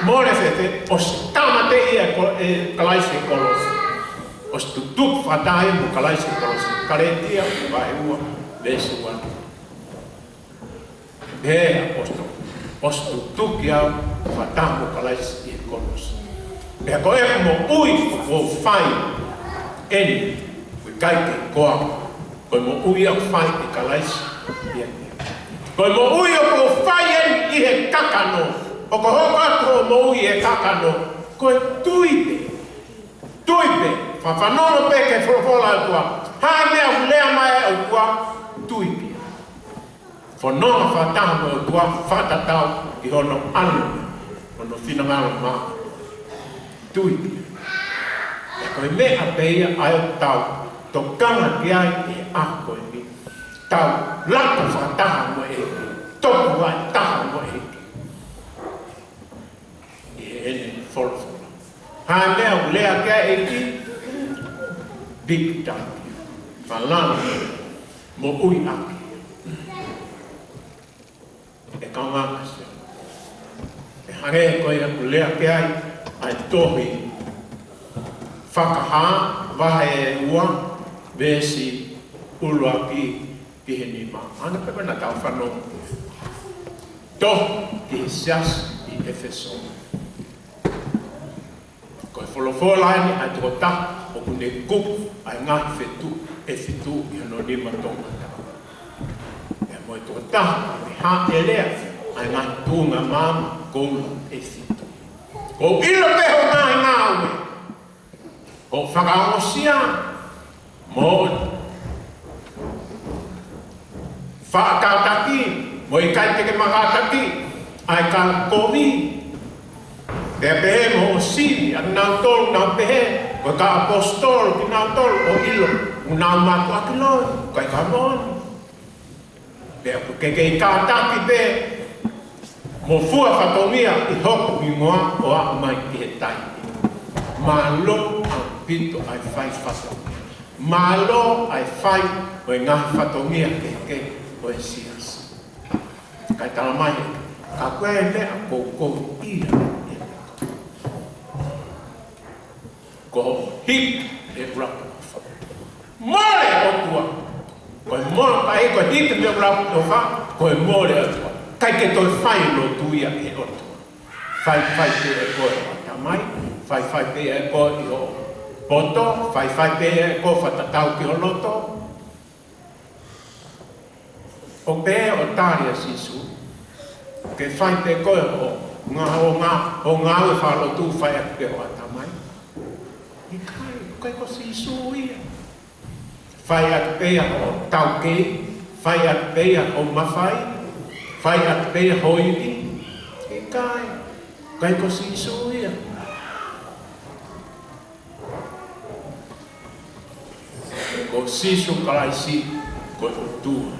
Mole fēfē? ʻOsi tāmateʻi ʻe ko-, ʻe Kalaisi he kolosi. ʻOsi tutuki fakataha mo Kalaisi he kolosi. Kalētia vahe ua veesi ua. Pehē ʻe he ʻaposetolo, ʻosi tutuki au fakataha mo Kalaisi ʻi he kolosi. Pea ko e moʻui ʻoku ou fai eni, ʻoku ʻikai ke ko au, ko e moʻui ʻoku fai ʻe Kalaisi ʻiate au. Ko e moʻui ʻoku ou fai eni ʻi he kakano, ʻoku hoko atu hoʻo moʻui ʻi he kakano, ko e tui pē. Tui pē, fakafanongo pē ki he folofola ʻa e ʻOtua. Hā e meʻa ʻoku lea mai ai ʻa e ʻOtua, tui pē. Fononga fakataha mo e ʻOtua, fakatatau ki hono ʻAlo, hono finangalo maʻa. Tui pē. Pea ko e meʻa pē ia ʻa ia ʻoku tau tokanga ki ai he ʻaho ko eni. Tau laka fakataha mo e ʻEiki. Toku fakataha mo e ʻEiki. ʻI heʻene folofola. Hā e meʻa ʻoku lea ki ai e ʻEiki? Big time. Falala. Moʻui ʻaki. ʻE kaungā Kalisitiane. ʻE hangē ko ia ʻoku lea ki ai ʻa e tohi Fakahā vahe ua veesi ʻuluaki ki he nima. ʻAna pē ko ena tau fanongo. Tohi ki he siasi ʻi ʻEfesō. Ko e folofola eni ʻa e tokotaha ʻoku ne kupu ʻa e ngaahi fetuʻu ʻe fitu ʻi hono nima toʻomataʻu. Pea mo e tokotaha ʻoku ne hāʻele ʻa e ngaahi tuʻunga maama koula ʻe fitu. ʻOku ou ʻilo pē hoʻo ngaahi ngāue, hoʻo fakaongosia, mo e faʻa kātaki, mo e ʻikai te ke makātaki ʻa e kau kovi. Pea pehē mo hoʻo sivi ʻa kinautolu naʻa nau pehē ko e kau ʻaposetolo kinautolu, ʻo ʻilo ʻoku nau mātuʻaki loi, ʻikai ke moʻoni. Pea ʻoku ke kei kātaki pē mo fua fatongia ʻi hoku hingoa ʻo aʻu mai ki he taimi. Mālō ʻaupito ʻa e fai fatongia. Mālō ʻa e fai ʻo e ngaahi fatongia kehekehe ʻo e siasi. Kae talamai, ka ko e meʻa ʻoku ou kovi ia, ko hoʻo hiki e ʻuluaki ʻofa. Mole ʻOtua. Ko e mole, ka ʻi he ko e hiki e ʻuluaki ʻofa, ko e mole ʻOtua. ʻIkai ke toe fai lotu ia ʻe he ʻOtua. Faifai pē ʻe koe ʻi ho ʻatamai, faifai pē ʻe koe ʻi ho poto, faifai pē ʻe koe fakatatau ki ho loto. ʻO pehē ʻo tali ʻa Sīsū, ke fai pē ʻe koe hoʻo ngā-, hoʻo ngā-, hoʻo ngāue fakalotu, fai atu pē ho ʻatamai. ʻIkai, ʻikai ko Sīsū ia. Fai atu pē ia hoʻo taukei, fai atu pē ia hoʻo mafai, fai atu pē ia ho ivi. ʻIkai, ʻikai ko Sīsū ia. Ko Sīsū Kalaisi ko e ʻOtua.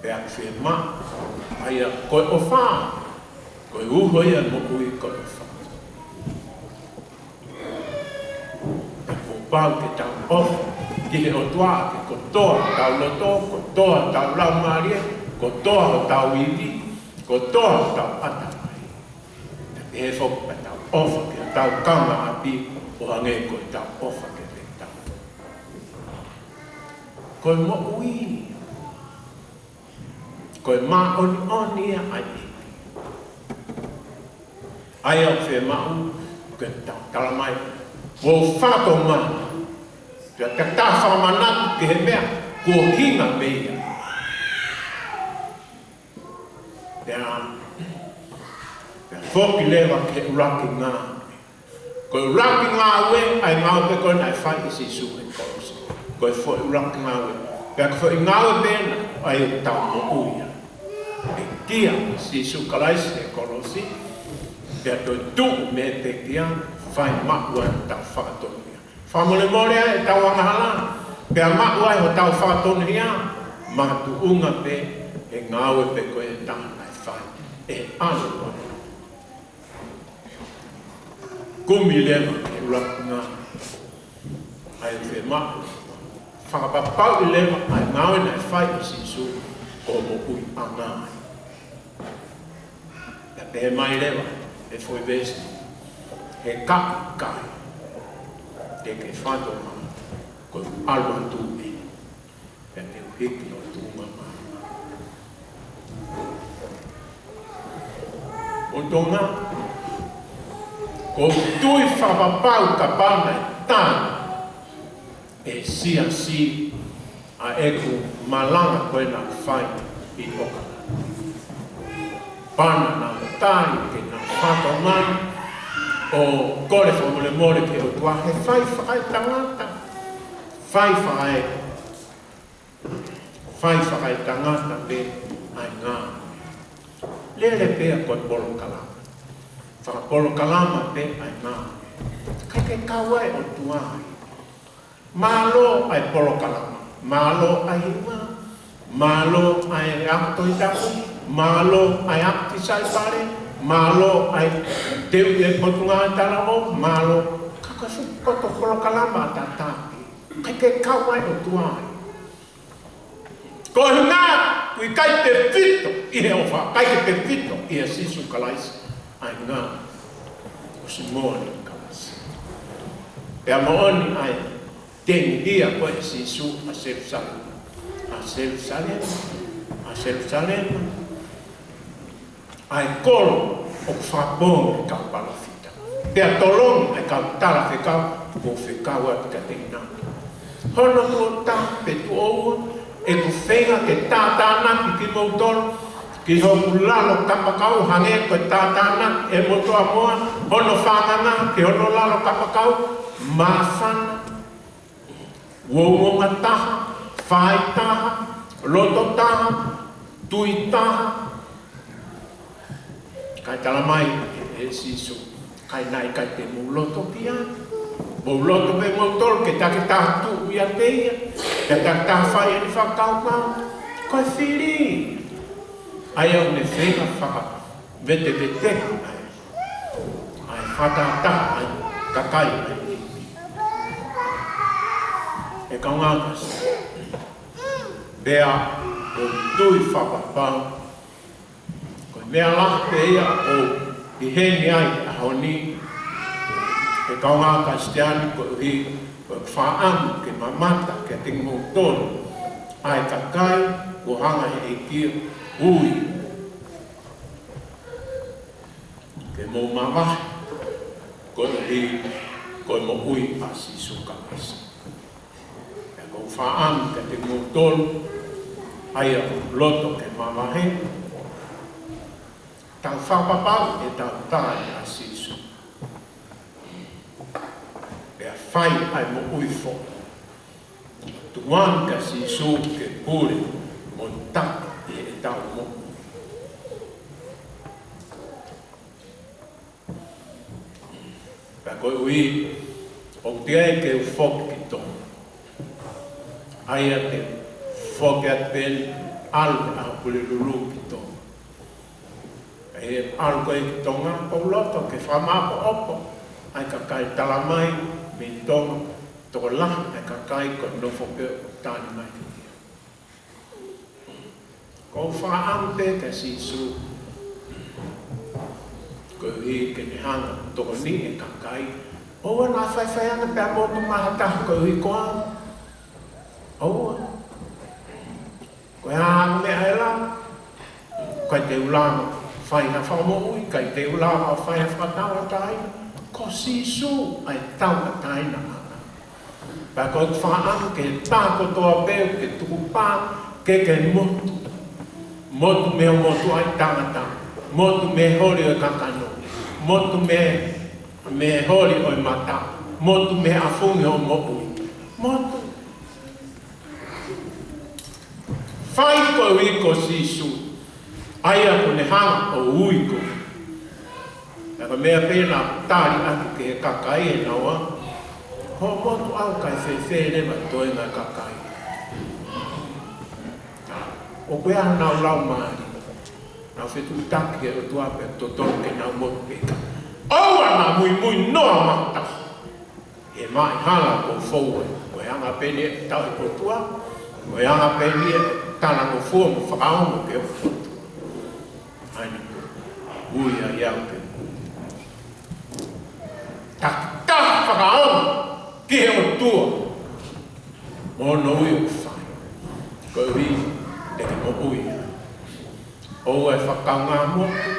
Pea ʻoku fiemaʻu ʻa ia ko e ʻofa, ko e uho ia e moʻui ko e ʻofa. Pau ke tau ʻofa ki he ʻOtua ʻaki kotoa hotau loto, kotoa hotau laumālie, kotoa hotau ivi, kotoa hotau ʻatamai. Pea pehē foki pea tau ʻofa ki hotau kaungāʻapi ʻo hangē ko ʻetau ʻofa kiate kitautolu. Ko e moʻui, ko e māʻoniʻoni ia ʻa e ʻEiki. ʻA ia ʻoku fiemaʻu ke tau tala mai, ʻoku ou fakatomala. Pea tau fakamanatu ki he meʻa kuo hinga mei ai. Pea, pea foki leva ki he ʻuluaki ngāue. Ko e ʻuluaki ngāue, ʻa e ngāue pē ko ē naʻe fai ʻe Sīsū he kolosi. Ko e foʻi ʻuluaki ngāue. Pea ko e foʻi ngāue pē ena, ʻa ia ʻoku tau moʻui ai. Pekia ʻa Sīsū Kalaisi he kolosi, pea toetuʻu mei he pekia, fai maʻu ai hotau fakatonuhia. Fakamolemole ai ʻetau angahala, pea maʻu ai hotau fakatonuhia, makatuʻunga pē he ngāue pē ko ē naʻe fai ʻe he ʻAlo ko ē. Kumi leva ki he ʻuluaki ngāue, ʻa ia ʻoku fiemaʻu fakapapauʻi leva ʻa e ngāue naʻe fai ʻe Sīsū ʻo moʻuiʻanga ai. Pea pehē mai leva ʻe he foʻi veesi, he ka ʻikai te ke fakatomala, ko e ʻalu atu ē, pea te u hiki ʻo tuʻunga mai. ʻO Tonga, ʻoku ou tui fakapapau kapau naʻe tali ʻe he siasi ʻa ʻeku malanga ko ē naʻe fai ʻi ʻOkalani. Pea naʻa nau tali ke nau fakatomala ʻo kole fakamolemole ki he ʻOtua he fai fakaetangata, fai fakae, fai fakaetangata pē ʻa e ngāue. Lele pē ia ko e polokalama. Fakapolokalama pē ʻa e ngāue. ʻIkai ke kau ai ʻOtua ai. Mālō ʻa e polokalama, mālō ʻa e hinga, mālō ʻa e ako Tohi Tapu, mālō ʻa e ako Tisaipale, mālō ʻa e teuʻi e Potungāue Talavou, mālō, ka ko e fuʻu koto polokalama ʻataʻatā pē. ʻIkai ke kau ai ʻOtua ai. Ko e hinga, ʻoku ʻikai tefito ʻi he ʻofa, ʻikai ke tefito ʻia Sīsū Kalaisi ʻa e ngāue ʻosi mole Kalaisi. Pea moʻoni ʻa e tengilia ko ē ʻe Sīsū ʻa Selusalema. ʻA Selusalema, ʻa Selusalema. ʻA e kolo ʻoku fakapō e kau palōfita. Pea tolongi ʻa e kau talafekau, kuo fekau atu kiate kinautolu. Hono tuʻo taha pe tuʻo ua, ʻeku feinga ke tātānaki kimoutolu, ki hoku lalo kapakau hangē ko e tātānaki ʻe he motuʻa moa hono fānanga ki hono lalo kapakau, māfana, uouongataha, faitaha, lototaha, tuitaha. Kae tala mai ʻe, ʻe Sīsū, ʻikai naʻe ʻikai te mou loto ki ai. Mou loto pē moutolu ke takitaha tuʻu ʻiate ia, ke takitaha fai ʻene fakakaukau. Ko e fili. ʻA ia ʻoku ne feinga fakavetevete ai ʻa e fakatātā ʻa e kakai ʻa e ʻEiki. ʻE kaungā Kalisitiane, pea ʻoku ou tui fakapapau, ko e meʻa lahi pē ia ʻoku ʻi heni ai he ʻaho ni, ʻe kaungā Kalisitiane, koeʻuhi ko ʻeku fakaʻamu ke mamata kiate kimoutolu, ʻa e kakai kuo hanga ʻe he ʻEiki ʻo ui ke mou mavahe, koeʻuhi ko e moʻui ʻa Sīsū Kalaisi. Pea ʻoku ou fakaʻamu kiate kimoutolu, ʻa ia ʻoku loto ke mavahe, tau fakapapauʻi ʻetau tali ʻa Sīsū. Pea fai ʻa e moʻui foʻou. Tukuange kia Sīsū ke pule mo taki ʻi heʻetau moʻui. Pea koeʻuhi ʻoku teʻeki ai ke u foki ki Tonga, ʻa ia te u foki atu pē ʻalu ʻi he ʻaho Pulelulu ki Tonga. ʻE ʻalu ko ē ki Tonga, ʻoku ou loto ke fakamāʻopoʻopo ʻa e kakai tala mai mei Tonga, Tokolahi ʻa e kakai ko e nofo pē ʻo tali mai ki ai. Ko e fakaʻamu pē kia Sīsū, koeʻuhi ke ne hanga ʻo tokoniʻi e kakai. ʻOua naʻa faifai ange pē ʻa e motu maʻa ha taha koeʻuhi ko au. ʻOua. Ko e hā ha meʻa ʻe lava? ʻIkai te u lava ʻo fai ha fakamoʻui, ʻikai te u lava ʻo fai ha fakatauʻatāina. Ko Sīsū ʻa e tauʻatāina maʻana. Pea ko e fakaʻamu ke tā kotoa pē ke tukupā ke ke motu. Motu mei hoʻo motuʻaʻi tangata. Motu mei he holi ʻo e kakano. Motu mei, mei he holi ʻo e mata. Motu mei he ʻafungi hoʻo moʻui. Motu. Fai koeʻuhi ko Sīsū, ʻa ia kuo ne hanga ʻo ui koe. Pea ko e meʻa pē naʻe tali atu ki he kakai ʻe naua, hoʻo motu ʻaʻau, ʻikai fēfē leva e toenga e kakai. ʻOku ʻi ai haʻanau laumālie, nau fetuʻutaki ki he ʻOtua pea totonu ke nau motu pē. ʻOua naʻa muimui noa maʻu taha. ʻE maʻi hala ko fou ai, ko e anga pē eni e tauhi ʻOtua, ko e anga pē eni e talangofua mo fakaongo ki he ʻOtua. ʻA ia ʻoku ui ai au ke takitaha fakaongo ki he ʻOtua mo hono ui ʻoku fai, koeʻuhi te ke moʻui. ʻOua ʻe fakakaungā motu,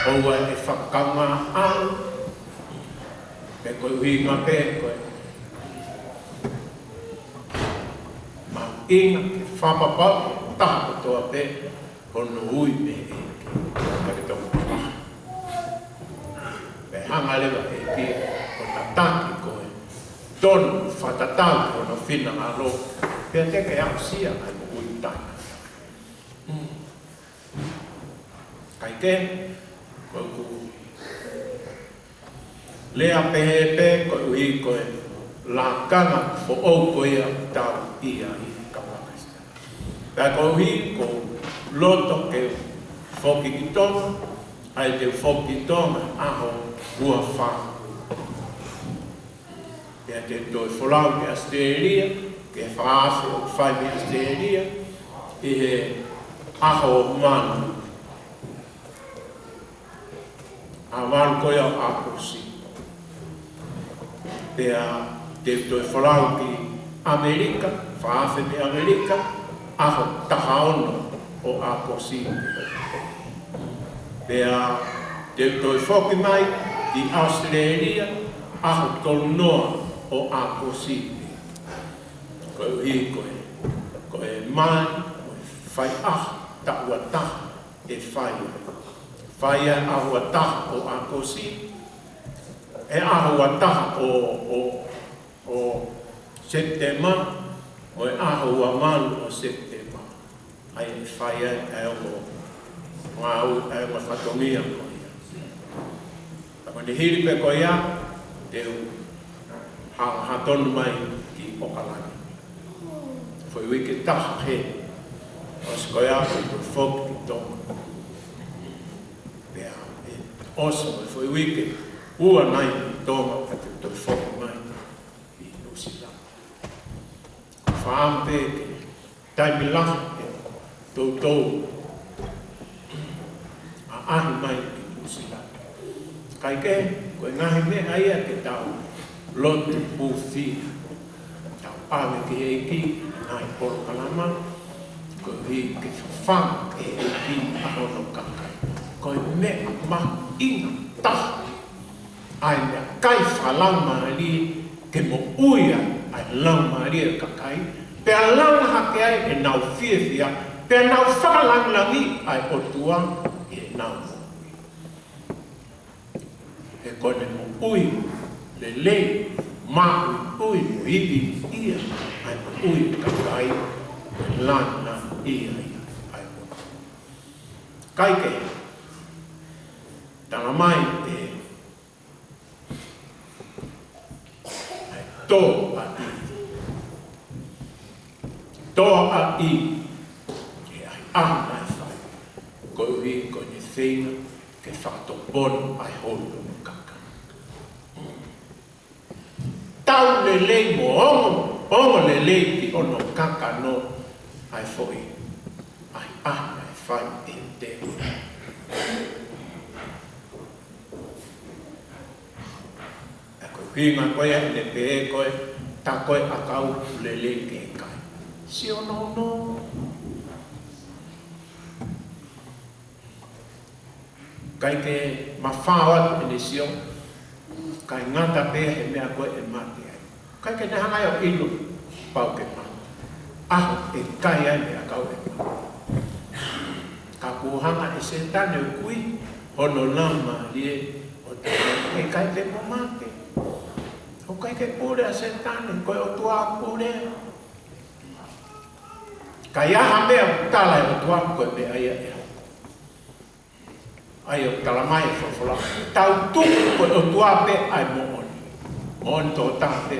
ʻoua ʻe fakakaungā ʻaʻau, pe ko e ʻuhinga pē ko e mahuʻinga ke fakapapauʻi ʻe he taha kotoa pē hono ui mei he ʻEiki. Ka ke tau pā. Pea hanga leva ʻe he ʻEiki ʻo tataki koe, tonu fakatatau ki hono finangalo, pea te ke aʻusia ʻa e moʻui taʻengata. Kae kehe, ko ʻeku lea pehē pē koeʻuhi ko e lakanga foʻou ko ia ʻoku tau ʻi ai, kau Kalisitiane. Pea koeʻuhi ʻoku ou loto ke foki ki Tonga, ʻa ia te u foki ki Tonga ʻaho ua fā. Pea te u toe folau ki ʻAositelēlia, ki he fakaafe ʻoku fai mei ʻAositelēlia, ʻi he ʻaho manu. ʻAho manu ko ia ʻo ʻAokosi. Pea te u toe folau ki ʻAmelika, fakaafe mei ʻAmelika, ʻaho taha ono ʻo ʻAokosi. Pea te u toe foki mai ki ʻAositelēlia, ʻaho tolu noa ʻo ʻAokosi. Koeʻuhi ko e, ko e mali, ko e faiʻaho taʻu ua taha ʻe fai ai. Fai ai ʻaho ua taha ʻo ʻAokosi, ʻe ʻaho ua taha ʻo, ʻo, ʻo Sepitema, mo e ʻaho ua valu ʻo Sepitema. ʻA ia ʻe fai ai ʻa e ongo ngāue, ʻa e ongo fatongia ko ia. Ka ko ʻene hili pē ko ia, te u hanga ʻo tonu mai ki ʻOkalani. Foʻi uike ʻe taha heni, ʻosi ko ia te u foki ki Tonga. Pea ʻe ʻosi mo e foʻi uike ʻe ua nai ki Tonga, ka te u toe foki mai ki Nuʻusila. Fakaʻamu pē ke taimi lahi ʻe toutou ʻaʻahi mai ki Nuʻusila. Kae kehe, ko e ngaahi meʻa ia ke tau lotu hūfia, tau ʻave ki he ʻEiki ʻa e ngaahi polokalama, koeʻuhi ke fafanga ʻe he ʻEiki ʻa hono kakai. Ko e meʻa mahuʻinga taha ʻa e meʻakai fakalaumālie ke moʻui ai ʻa e laumālie ʻo e kakai, pea langa hake ai ʻenau fiefia, pea nau fakalāngilangiʻi ʻa e ʻOtua ʻi heʻenau moʻui. He ko ʻene moʻui lelei, maʻuiʻui mo ivi ia ʻa e moʻui ʻo e kakai, ʻe lāngilangiʻia ai ʻa e ʻOtua. Kae kehe, tala mai ʻe he tōʻaʻi. Tōʻaʻi he ʻahiʻahi naʻe fai, koeʻuhi ko ʻene feinga ke fakatopolo ʻa e holi ʻo e kakai. Tau ne lelei mo ongo, ongo lelei ki hono kakano ʻa e foʻi ʻahiʻahi naʻe fai ʻe he tēvolo. ʻA ko e ʻuhinga ko ia ʻene pehē ko e tā ko e ʻakau lelei ke kai. Sio no no. ʻIkai ke mafao atu ʻene sio, kae ngata pē he meʻa ko ē ʻe mate ai. ʻIkai ke ne hanga ʻo ʻilo, pau ke mate. ʻAho ʻe kai ai mei he ʻakau ʻe mate. Ka kuo hanga ʻe Sētane ʻo kui hono laumālie ʻo tala ʻe kai pē mo mate. ʻOku ʻikai ke pule ʻa Sētane, ko e ʻOtua pule. Ka ʻi ai ha meʻa ʻoku tala ʻe he ʻOtua ko e meʻa ia ʻe hoko. ʻA ia ʻoku tala mai ʻe he folofola, tau tuku ko e ʻOtua pē ʻa e moʻoni. Moʻoni tokotaha pē.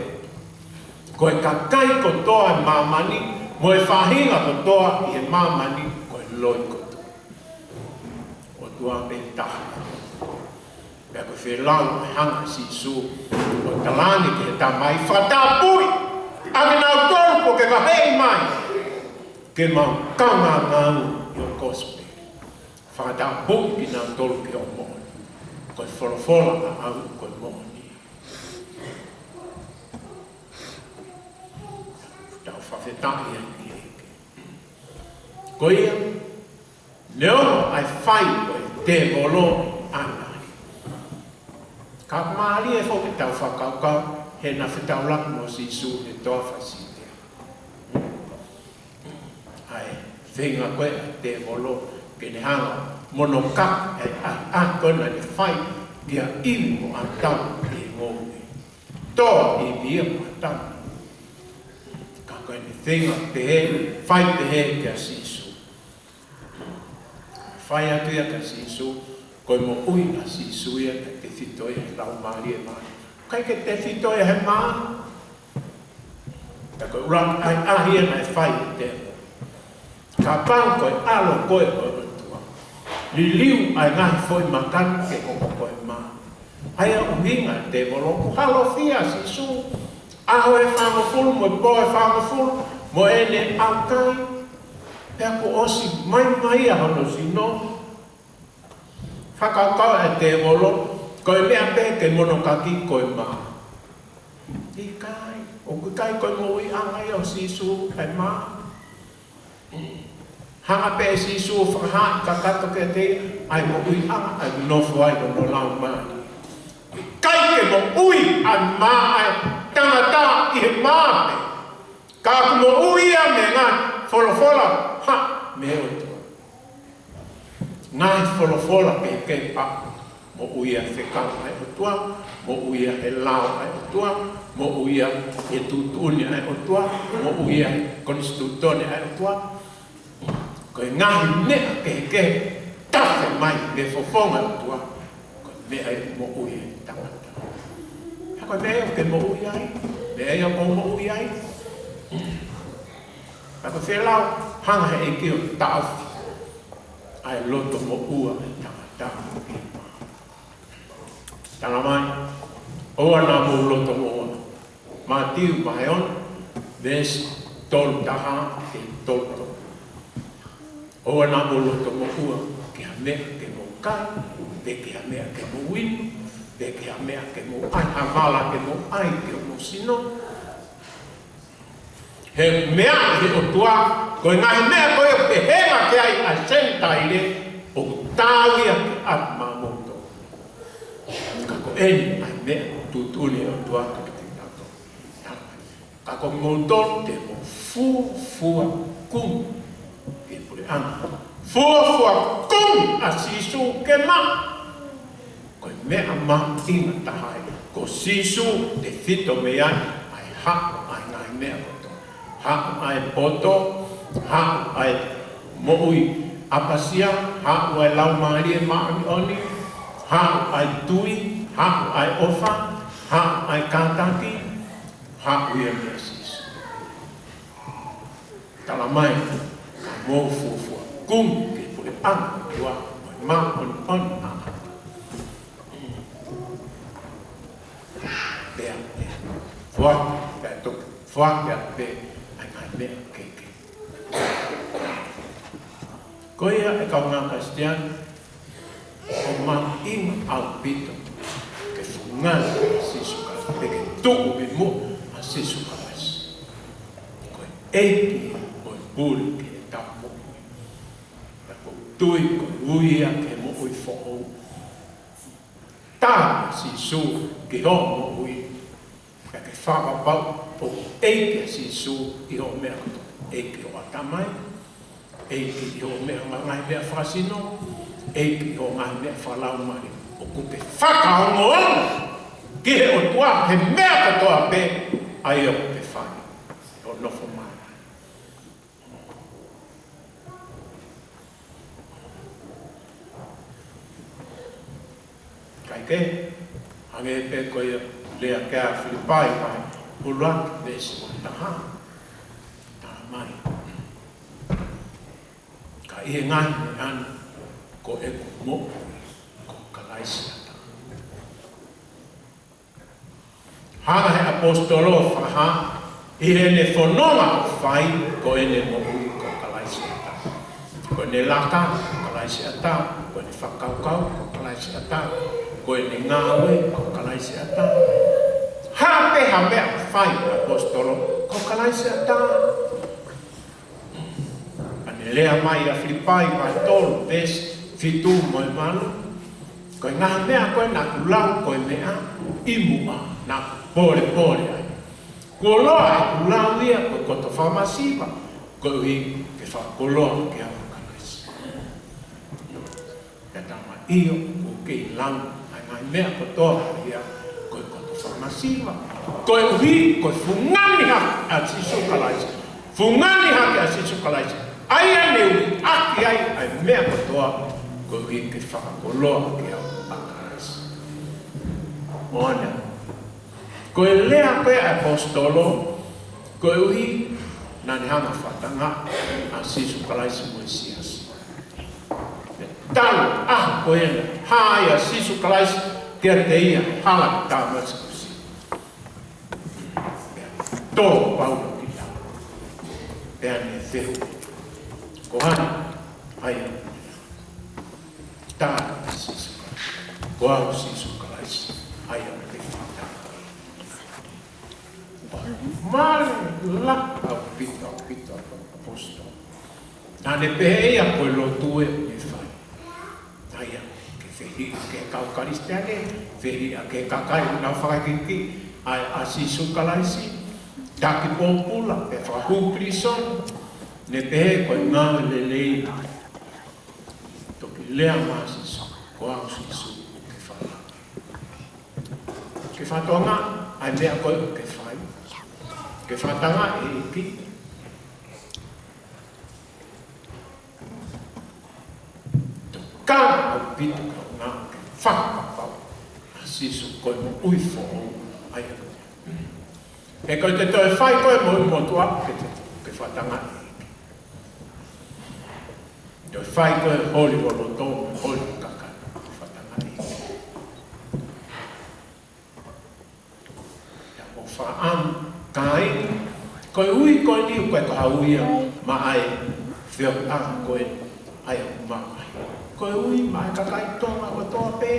Ko e kakai kotoa ʻi māmani, mo e faʻahinga kotoa ʻi he māmani, ko e loi kotoa. ʻOtua pē taha. Pea ko e fēlau ʻa e hanga ʻe Sīsū ʻo talaange ki he Tamai, fakatapui ʻa kinautolu kuo ke vaheʻi mai ke mau kaungāngāue ʻi hoʻo kosipeli. Fakatapui kinautolu ki hoʻo moʻoni. Ko e folofola ʻaʻau ko e moʻoni. Tau fakafetaʻi ai ki he ʻEiki. Ko ia, neongo ʻa e fai ko e tēvolo ʻa e ngaahi. Ka mālie foki ke tau fakakaukau, he naʻe fetaulaki mo Sīsū he toafa Siutea. ʻA e feinga ko ē ʻa e tēvolo ke ne hanga ʻo monokaki ʻa e ʻahiʻahi ko ē naʻa ne fai kia ʻIvi mo ʻĀtama ʻi he ngoue. Toa ʻIvi ia mo ʻĀtama. Ka ko ʻene feinga pehē, fai pehē kia Sīsū. Fai atu ia kia Sīsū, ko e moʻui ʻa Sīsū ia, naʻe tefito ia he Laumālie Māʻoniʻoni. ʻIkai ke tefito ia he mā. Ka ko e ʻuluaki ʻahiʻahi ia naʻe fai ʻe he tēvolo. Kapau ko e ʻAlo koe ʻo e ʻOtua, liliu ʻa e ngaahi foʻi maka ni ke hoko ko e mā. ʻA ia ʻuhinga ʻa e tēvolo ʻoku halofia ʻa Sīsū. ʻAho ʻe fāngofulu mo e pō ʻe fāngofulu mo ʻene ʻaukai. Pea kuo ʻosi maimai ia hono sino. Fakakaukau ʻa e tēvolo, ko e meʻa pē ke monokaki ko e mā. ʻIkai, ʻoku ʻikai ko e moʻuiʻanga ia ʻo Sīsū ʻa e mā. Hanga pē ʻe Sīsū ʻo fakahā kakato kiate ia ʻa e moʻuiʻanga ʻa e nofo ai hono Laumālie. ʻIkai ke moʻui ʻa e mā ʻa e tangata ʻi he mā pē. Ka ʻoku moʻui ia mei he ngaahi folofola ʻa e ʻOtua. Ngaahi folofola kehekehe pē. Moʻui ia he fekau ʻa e ʻOtua, moʻui ia he lao ʻa e ʻOtua, moʻui ia he tuʻutuʻuni ʻa e ʻOtua, moʻui ia he konisitūtone ʻa e ʻOtua. Ko e ngaahi meʻa kehekehe tafe mai mei he fofonga ʻo e ʻOtua, ko e meʻa ia ʻoku moʻui ai e tangata. Ka ko e meʻa ia ʻoku ke moʻui ai, meʻa ia ʻoku ou moʻui ai. Ka ko e fēlau, hanga ʻe he ʻEiki ʻo taʻofi ʻa e loto moʻua ʻa e tangata. Tala mai, ʻoua naʻa mou loto moʻua. Mātiu vahe ono, veesi tolu taha ki he tolu tolu. ʻOua naʻa mou loto moʻua ki ha meʻa ke mou kai, pe ki ha meʻa ke mou inu, pe ki ha meʻa ke mou ʻai, ha vala ke mou ʻai ki homou sino. He meʻa ʻe he ʻOtua, ko e ngaahi meʻa ko ē ʻoku henga ki ai ʻa e Senitaile, ʻoku taau ia ki he ʻapi māmoutolu. Ka ko eni ʻa e meʻa tuʻutuʻuni ʻe he ʻOtua kiate kitautolu. Ka ko moutolu te mou fuofua kumi ki he puleʻanga. Fuofua kumi ʻa Sīsū ke maʻu. Ko e meʻa mahuʻinga taha ia, ko Sīsū tefito mei ai ʻa e haʻu ʻa e ngaahi meʻa kotoa. Haʻu ʻa e poto, haʻu ʻa e moʻui ʻapasia, haʻu ʻa e Laumālie Māʻoniʻoni, haʻu ʻa e tui, haʻu ʻa e ʻofa, haʻu ʻa e kātaki, haʻu ia meia Sīsū. Tala mai, ka mou fuofua kumi ki he puleʻanga ʻo e ʻOtua, mo e māʻoniʻoniʻanga. Pea, pea. Fua. foaki atu pē ʻa e ngaahi meʻa kehekehe. Ko ia ʻe kaungā Kalisitiane, ʻoku mahuʻinga ʻaupito ke fungani ʻa Sīsū Kalaisi, pe ke tuʻu ʻi muʻa ʻa Sīsū Kalaisi. Ko e ʻEiki ʻo e pule ki heʻetau moʻui. Pea ʻoku ou tui ko e ui ia ki he moʻui foʻou. Tā ʻa Sīsū ki hoʻo moʻui. Ka ke fakapapau ʻoku ʻEiki ʻa Sīsū ʻi hoʻo meʻa kotoa. ʻEiki hoʻo ʻatamai, ʻEiki ʻi hoʻo meʻa, ngaahi meʻa fakasino, ʻEiki ʻi hoʻo ngaahi meʻa fakalaumālie. ʻOku ke fakaongoongo ki he ʻOtua he meʻa kotoa pē ʻa ia ʻoku ke fai. Hoʻo nofo mai. Kae kehe, hangē pē ko ia lea ki ai ʻa Filipai vahe ʻuluaki veesi ua taha. Talamai: Ka ʻi he ngaahi meʻa ni, ko ʻeku moʻui ko Kalaisi ʻataʻatā. Hanga he ʻaposetolo ʻo fakahā, ʻi heʻene fononga ʻoku fai, ko ʻene moʻui ko Kalaisi ʻataʻatā. Ko ʻene laka ko Kalaisi ʻataʻatā, ko ʻene fakakaukau ko Kalaisi ʻataʻatā, ko ʻene ngāue ko Kalaisi ʻataʻatā. Ha pē ha meʻa ʻoku fai ʻe he ʻaposetolo ko Kalaisi ʻataʻatā. Pea ne lea mai ʻa Filipai vahe tolu veesi fitu mo e valu: Ko e ngaahi meʻa ko ē naʻa ku lau ko e meʻa ʻi muʻa naʻa ku polepole ai. Kuo loa ʻeku lau ia ko e koto fakamasiva, koeʻuhi ke fakakoloa ki ai ʻa Kalaisi. Pea talamai ʻoku ou kei lau ʻa e ngaahi meʻa kotoa ia ko e koto fakamasiva, koeʻuhi ko e fungani hake ʻa Sīsū Kalaisi. Fungani hake ʻa Sīsū Kalaisi, ʻa ia ne u liʻaki ai ʻa e meʻa kotoa, koeʻuhi ke fakakoloa ki ai ʻa Kalaisi. Moʻoni. Ko e lea ko ē ʻa e ʻaposetolo, koeʻuhi naʻa ne hanga ʻo fakatangaʻi ʻa Sīsū Kalaisi mo e siasi. Talu ʻaho ko ē naʻe hā ai ʻa Sīsū Kalaisi kiate ia he hala ʻo Tāmasiusi. Pea tō ʻa Paula ki lalo. Pea ne fehuʻi: Ko hai ʻa ia? Talamai ʻe Sīsū Kalaisi: Ko au Sīsū Kalaisi, ʻa ia ʻoku ke fakatangaʻi. Mālie lahi ʻaupito, ʻaupito ʻa e ʻaposetolo. Naʻa ne pehē ia ko e lotu ʻe fai. ʻA ia ke fehiʻa ki he kau Kalisitiane, fehiʻa ki he kakai ʻoku nau fakaikiiki ʻa, ʻa Sīsū Kalaisi, taki pōpula, pea fakahū pilīsone. Ne pehē ko e ngāue lelei. Toki lea mai ʻa Sīsū: Ko au Sīsū, ke fakatangaʻi. Ke fakatangaʻi ʻa e meʻa ko ē ʻoku ke fai. Ke fakatangaʻi ʻe he ʻEiki. Tokanga ʻaupito ki hoʻo ngāue ke fakapapauʻi ʻa Sīsū ko e moʻui foʻou ʻa ia. He ko e toe fai ko ē moʻui motuʻa, ke, ke fakatangaʻi. Toe fai ko ē holi ho loto, holi ho kakai, fakatangaʻi. Pea ʻoku ou fakaʻamu, kāinga, ko e ui ko eni ʻoku ʻikai ko ha ui ia maʻa e feohiʻanga ko ē ʻa e ʻū mamahi. Ko e ui maʻa e kakai Tonga kotoa pē.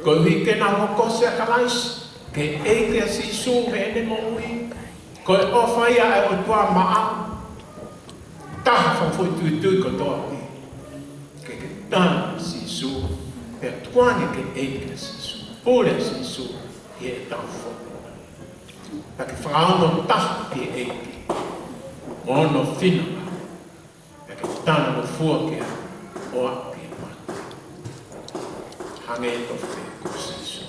Koeʻuhi ke nau hokosia ʻa Kalaisi, ke ʻEiki ʻa Sīsū heʻene moʻui. Ko e ʻofa ia ʻa e ʻOtua maʻau. Taha fakafoʻituitui kotoa pē. Ke ke tali ʻa Sīsū, pea tukuange ke ʻEiki ʻa Sīsū, pule ʻa Sīsū ʻi heʻetau fononga. Pea ke fakaongo taha ki he ʻEiki mo hono finangalo. Pea ke talangofua ki ai ʻo aʻu ki he mate. Hangē tofu pē ko Sīsū.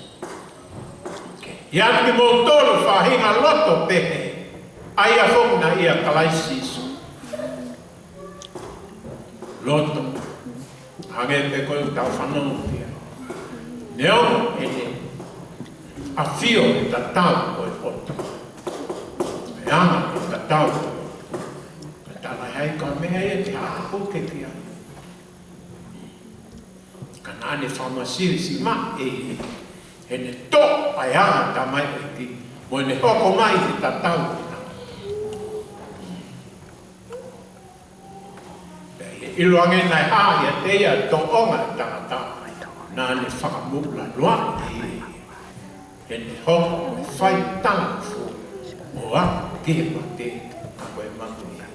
ʻIo, ʻoatu kimoutolu faʻahinga loto pehē, ʻa ia foki naʻe ʻia Kalaisi Sīsū. Loto, hangē pē ko ʻetau fanongo ki ai. Neongo ʻene ʻafio he tatau ʻo e ʻOtua, ʻene anga he tatau, ka talaʻehai ko e meʻa ia te hā puke ki ai. Ka naʻa ne fakamasiva siʻi maʻa ʻEiki, heʻene toʻo ʻa e anga tamaioʻeiki Mo ʻene hoko mai he tatau ʻo e tangata. Pea ʻiloange naʻe hā ʻiate ia ʻa e tōʻonga ʻo e tangata, naʻa ne fakamoʻulaloa ʻi heʻene hoko ko e fai talangofua ʻo aʻu ki he mate, ka ko e mate ia.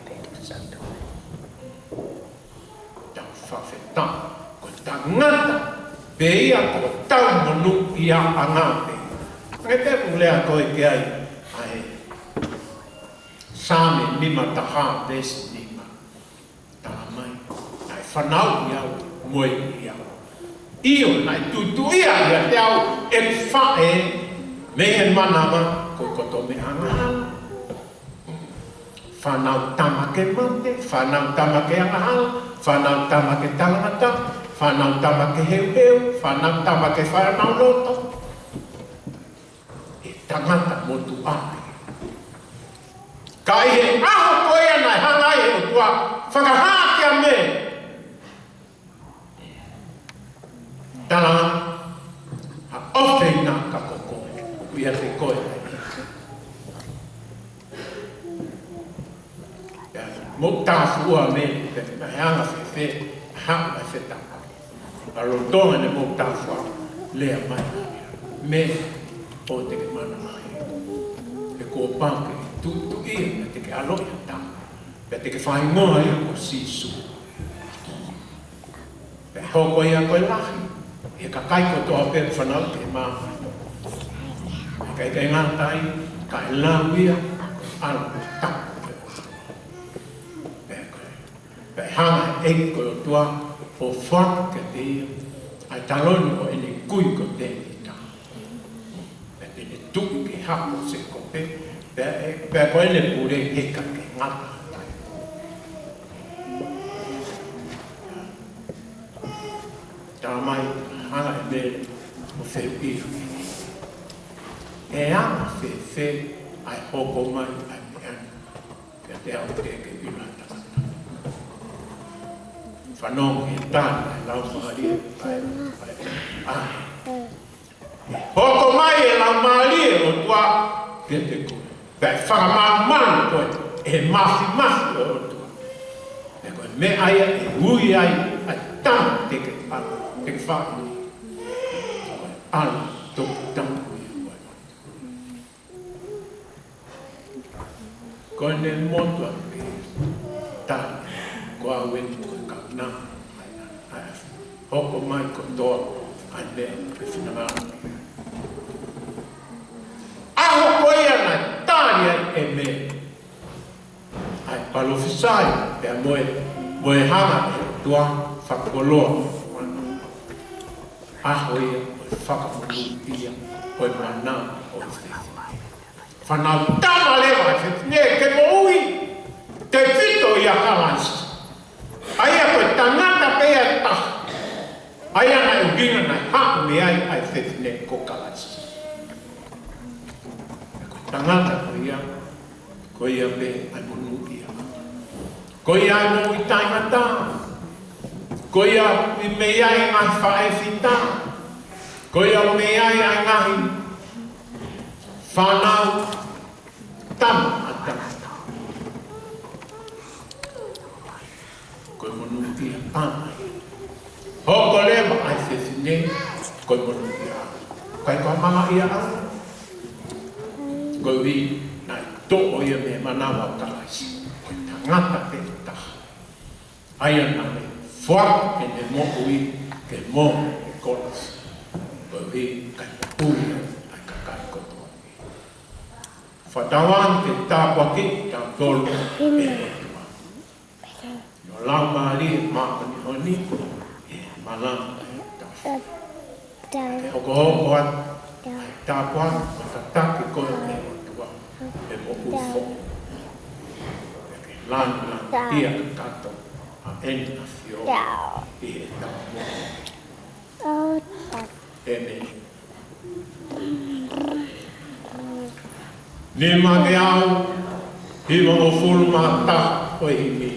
Tau fakafetaʻi, ko e tangata pē ia ko e tau monūʻiaʻanga pē. Nge te pule a koe ke ai, ʻa e Saame nima taha veesi nima. Tala mai, naʻe fanauʻi au mo e ʻi au. ʻIo, naʻe tutuʻia ʻiate au ʻeku faʻē mei he manava ko e kotoa mei he angahala. Fānau tama ke mate, fānau tama ke angahala, fānau tama ke talangataʻa, fānau tama ke heuheu, fānau tama ke fānau loto. ʻE tangata motuʻa. Ka ʻi he ʻaho ko ia naʻe hanga ai ʻe he ʻOtua fakahā kia Mele, tala, ha ʻofeina ka ko koe, ʻoku ʻiate koe. Pea mou tāfuʻua Mele, pea naʻe anga fēfē, ha, ʻa e fetapa. Pea lolotonga ʻene mou tāfuʻua, lea mai, Mele, ʻoua te ke mana mai. He kuo pau ke tutuʻia, pea te ke ʻaloʻi ha taha. Pea te ke fakahingoa ia ko Sīsū. Pea hoko ia ko e lahi ʻi he kakai kotoa pē ʻoku fanauʻi ki māmani. Pea ʻikai ke ngata ai, kae lau ia ko e ʻAlo tapu ʻo e ʻOtua. Pea ko e, pea hanga ʻe he ʻEiki ko e ʻOtua ʻo foaki kiate ia ʻa e taloni ʻo ʻene kui ko Tēvita. Pea te ne tuʻu ki he hako ʻo Sēkope, pea, pea ko ʻene pule ʻe ʻikai ke ngata ai. Tala mai, hanga ʻe Mele ʻo fehuʻi, ʻe anga fēfē ʻa e hoko mai ʻa e meʻa ni kiate au, te ke ʻilo tangata. Fanongo he tali ʻa e Laumālie, ʻa e, ʻa e, ʻa e. Hoko mai e Laumālie ʻo e ʻOtua kiate koe. Pea ʻe fakamāmani koe ʻe he māfimafi ʻo e ʻOtua. Pea ko e meʻa ia ʻe ui ai ʻa e tama te ke ʻalu, te ke faʻu. Ko e ʻAlo toki tapu ia ʻo e ʻOtua. Ko ʻene motuʻa pē tali, ko au eni ko e kaunanga, ʻa e, ʻa e, hoko mai kotoa ʻa e meʻa ʻoku ke finangalo. ʻAho ko ia naʻe tali ai ʻe Mele ʻa e palōfisai, pea mo e, mo e hanga ʻe he ʻOtua fakakoloa. ʻAho ia ʻo e fakamonūʻia ʻo e manava ʻo e fefine. Fānau tama leva ʻa e fefine ke moʻui, tefito ʻia Kalaisi. ʻA ia ko e tangata pē ia ʻe taha. ʻA ia naʻe ʻuhinga naʻe haʻu mei ai ʻa e fefine ko Kalaisi. Ko e tangata ko ia, ko ia pē ʻa e monūʻia. Ko ia ʻa e moʻui taʻengata. Ko ia ʻoku mei ai ʻa e ngaahi faʻē fita. Ko ia ʻoku mei ai ʻa e ngaahi fānau tama ʻa tangata. Ko e monūʻia ʻana ia. Hoko leva ʻa e fefine ko e monūʻia ʻana. ʻIkai ko ha malaʻia ʻana. Koeʻuhi naʻe toʻo ia mei he manava ʻo Kalaisi. Ko e tangata pē ʻe taha. ʻA ia naʻe foaki ʻene moʻui ke mohe ʻi he kolosi. Koeʻuhi kae moʻui ai ʻa e kakai kotoa. Fakatauange ke tāpuakiʻi kitautolu ʻe he ʻOtua. ʻI hono Laumālie Māʻoniʻoni, ʻe malanga ʻa e tafa. Ke hokohoko atu ʻa e tāpuaki mo e tataki ko ē ʻa e ʻOtua, ʻe moʻui foʻou. Ke lāngilangiʻia kakato ʻa ʻEne ʻAfio ʻi heʻetau moʻui. ʻĒmeni. Nimangeau hivangofulu mā taha ʻo e himi.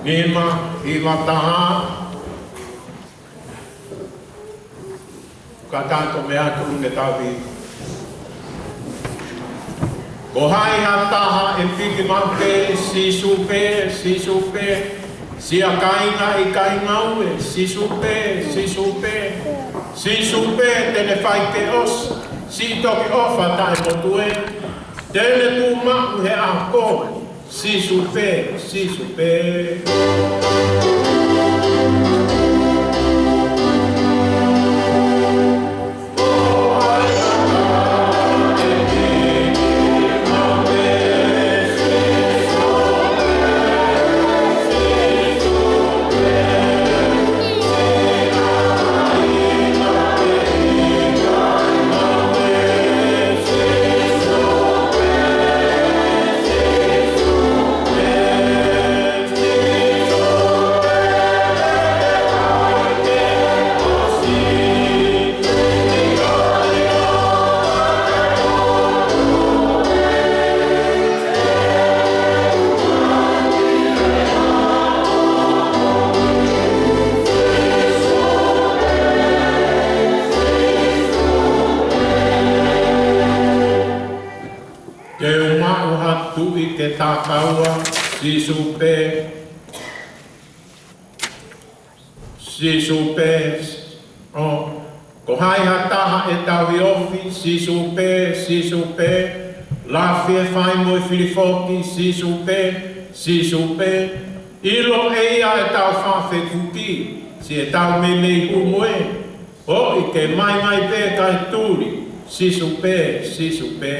Nima hiva taha. Ka tātou meʻa atu ʻo tauhi. Ko hai ha taha ʻe piki maʻu pē, Sīsū pē, Sīsū pē. Siʻa kāinga ʻikai ngaue, Sīsū pē, Sīsū pē. Sīsū pē te ne fai ke ʻosi siʻi toki ʻofa taʻemotu ē. Te ne tuʻu maʻu he ʻaho ko ē, Sīsū pē, Sīsū pē. Te u maʻu ha tuʻi ke takaua, Sīsū pē, Sīsū pē. ʻO, ko hai ha taha ʻe tauhi ofi, Sīsū pē, Sīsū pē. Lafi e fai mo e fili foki, Sīsū pē, Sīsū pē. ʻIlo ʻe ia ʻetau fakafetuki, siʻetau meimei hū mo ē. ʻOi ke maimai pē kae tuli, Sīsū pē, Sīsū pē.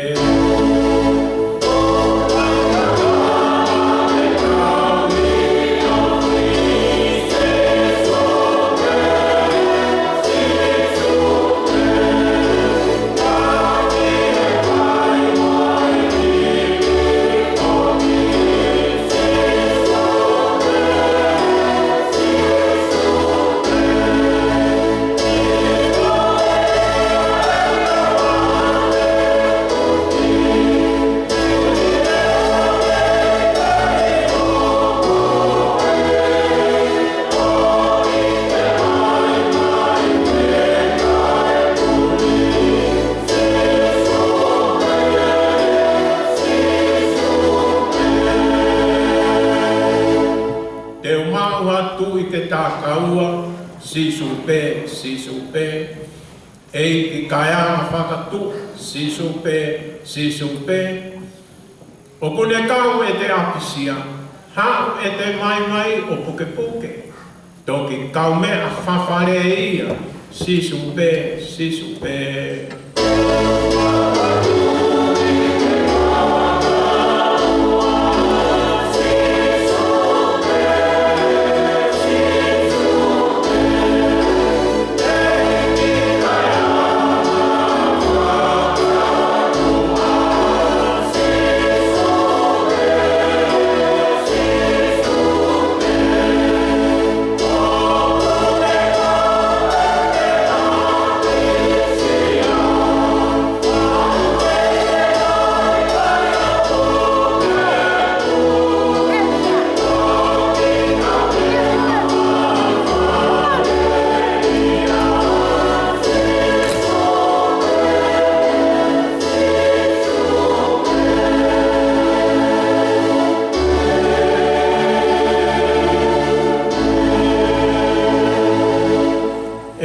Te u maʻu ha tuʻi ke takaua, Sīsū pē, Sīsū pē. ʻEiki kaeanga fakatuʻa, Sīsū pē, Sīsū pē. ʻOku ne kau ʻete ʻapisia, haʻu ʻete maimai ʻo pukepuke. Toki kaumeʻa fafale ia, Sīsū pē, Sīsū pē.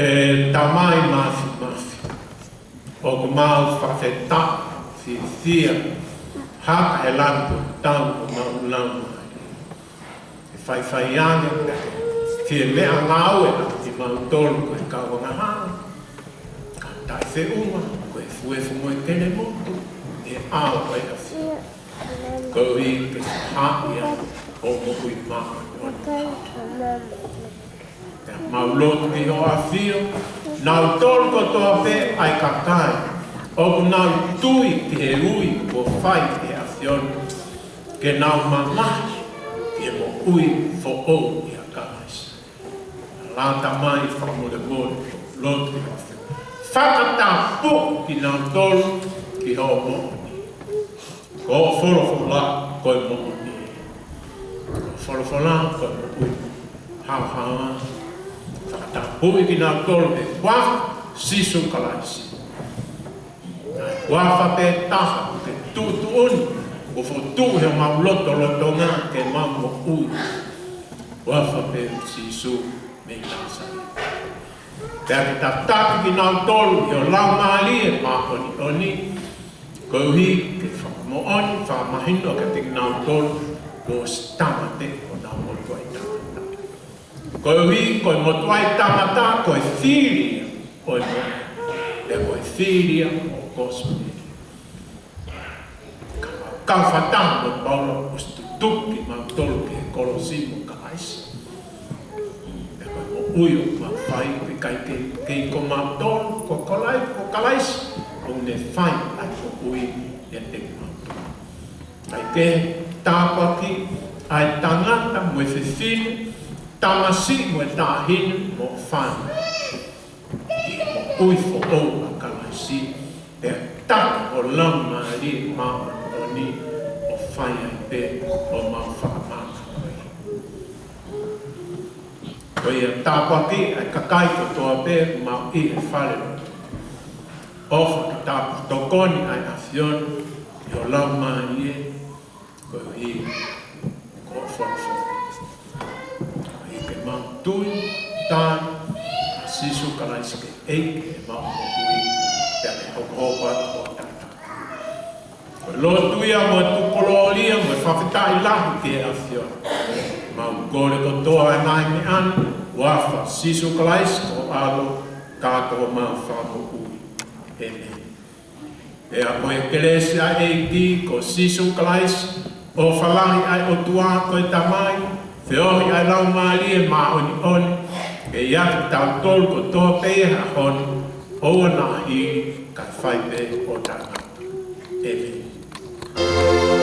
ʻE Tamai Māfimafi, ʻoku mau fakafetaʻi, fiefia, haka e langi ko tau ʻo mau lau mai. ʻE faifai ange, ke fie meʻangāue ʻa kimautolu ko e kau angahala. Ka taʻefeʻunga, ko e fuefu mo e kelemotu, ʻe ʻao ko e ʻafio. Koeʻuhi ke faʻa ia ʻo moʻui māʻoniʻoni. Pea mau lotu ki hoʻo ʻafio, nautolu kotoa pē ʻa e kakai ʻoku nau tui ki he ui kuo fai ʻe he ʻAfiona, ke nau mamahi ki he moʻui foʻou ʻia Kalaisi. Lata mai fakamolemole, lotu ki hoʻo ʻAfio. Fakatapui kinautolu ki hoʻo moʻoni. Ko hoʻo folofola ko e moʻoni. Ko hoʻo folofola ko e moʻui. Haohaoa. Fakatapui kinautolu he huafa Sīsū Kalaisi. Huafa pē taha ke tuʻutuʻuni, ʻo fotu he mau lotolotonga ke mau moʻui. Huafa pē Sīsū mei Nāsaleti. Pea ke tataki kinautolu ʻe ho Laumālie Māʻoniʻoni, koeʻuhi ke fakamoʻoni, fakamahino kiate kinautolu, ko e tangata ʻo e motuʻa ʻi tangata. Koeʻuhi ko e motuʻa ʻi tangata, ko e fili ʻo e moʻui, pea ko e fili ʻo e kosipeli. Ka mau kau fakataha mo Paula ʻosi tutuki kimautolu ki he kolosi mo Kalaisi. Pea ko e moʻui ʻoku mau fai, ʻikai ke, ke ʻi ko mautolu, ko Kalai-, ko Kalaisi, ʻoku ne fai ʻa e moʻui ʻiate kimautolu. ʻIkai ke tāpuaki ʻa e tangata mo e fefine, tamasiʻi mo e taʻahine mo e fānau ʻi he moʻui foʻou ʻa Kalaisi, pea tataki ho Laumālie Māʻoniʻoni ʻo fai ai pē ʻo mau fakamātoato. Ko ia tāpuaki ʻa e kakai kotoa pē ʻoku mau ʻi he fale lotu. ʻOfa ke tāpuaki tokoni ʻa e ʻAfiona ʻi ho Laumālie, koeʻuhi ko e folofola. Koeʻuhi ke mau tui, tali ʻa Sīsū Kalaisi ko e ʻEiki ʻo ʻemau moʻui, pea ke hokohoko atu ʻo tata. Ko e lotu ia mo e tukulōlia mo e fakafetaʻi lahi ki he ʻAfiona. Mau kole kotoa ʻa e ngaahi meʻa ni, huafa ʻo Sīsū Kalaisi ko ho ʻAlo, ka ko homau Fakamoʻui. ʻĒmeni. Pea ko e kelesi ʻa e ʻEiki ko Sīsū Kalaisi, ʻofa lahi ʻa e ʻOtua ko e Tamai, feohi ʻa e Laumālie Māʻoniʻoni, ke ʻiate kitautolu kotoa pē he ʻaho ni, ʻoua naʻa hili kae fai pē ʻo taʻengata. ʻĒmeni.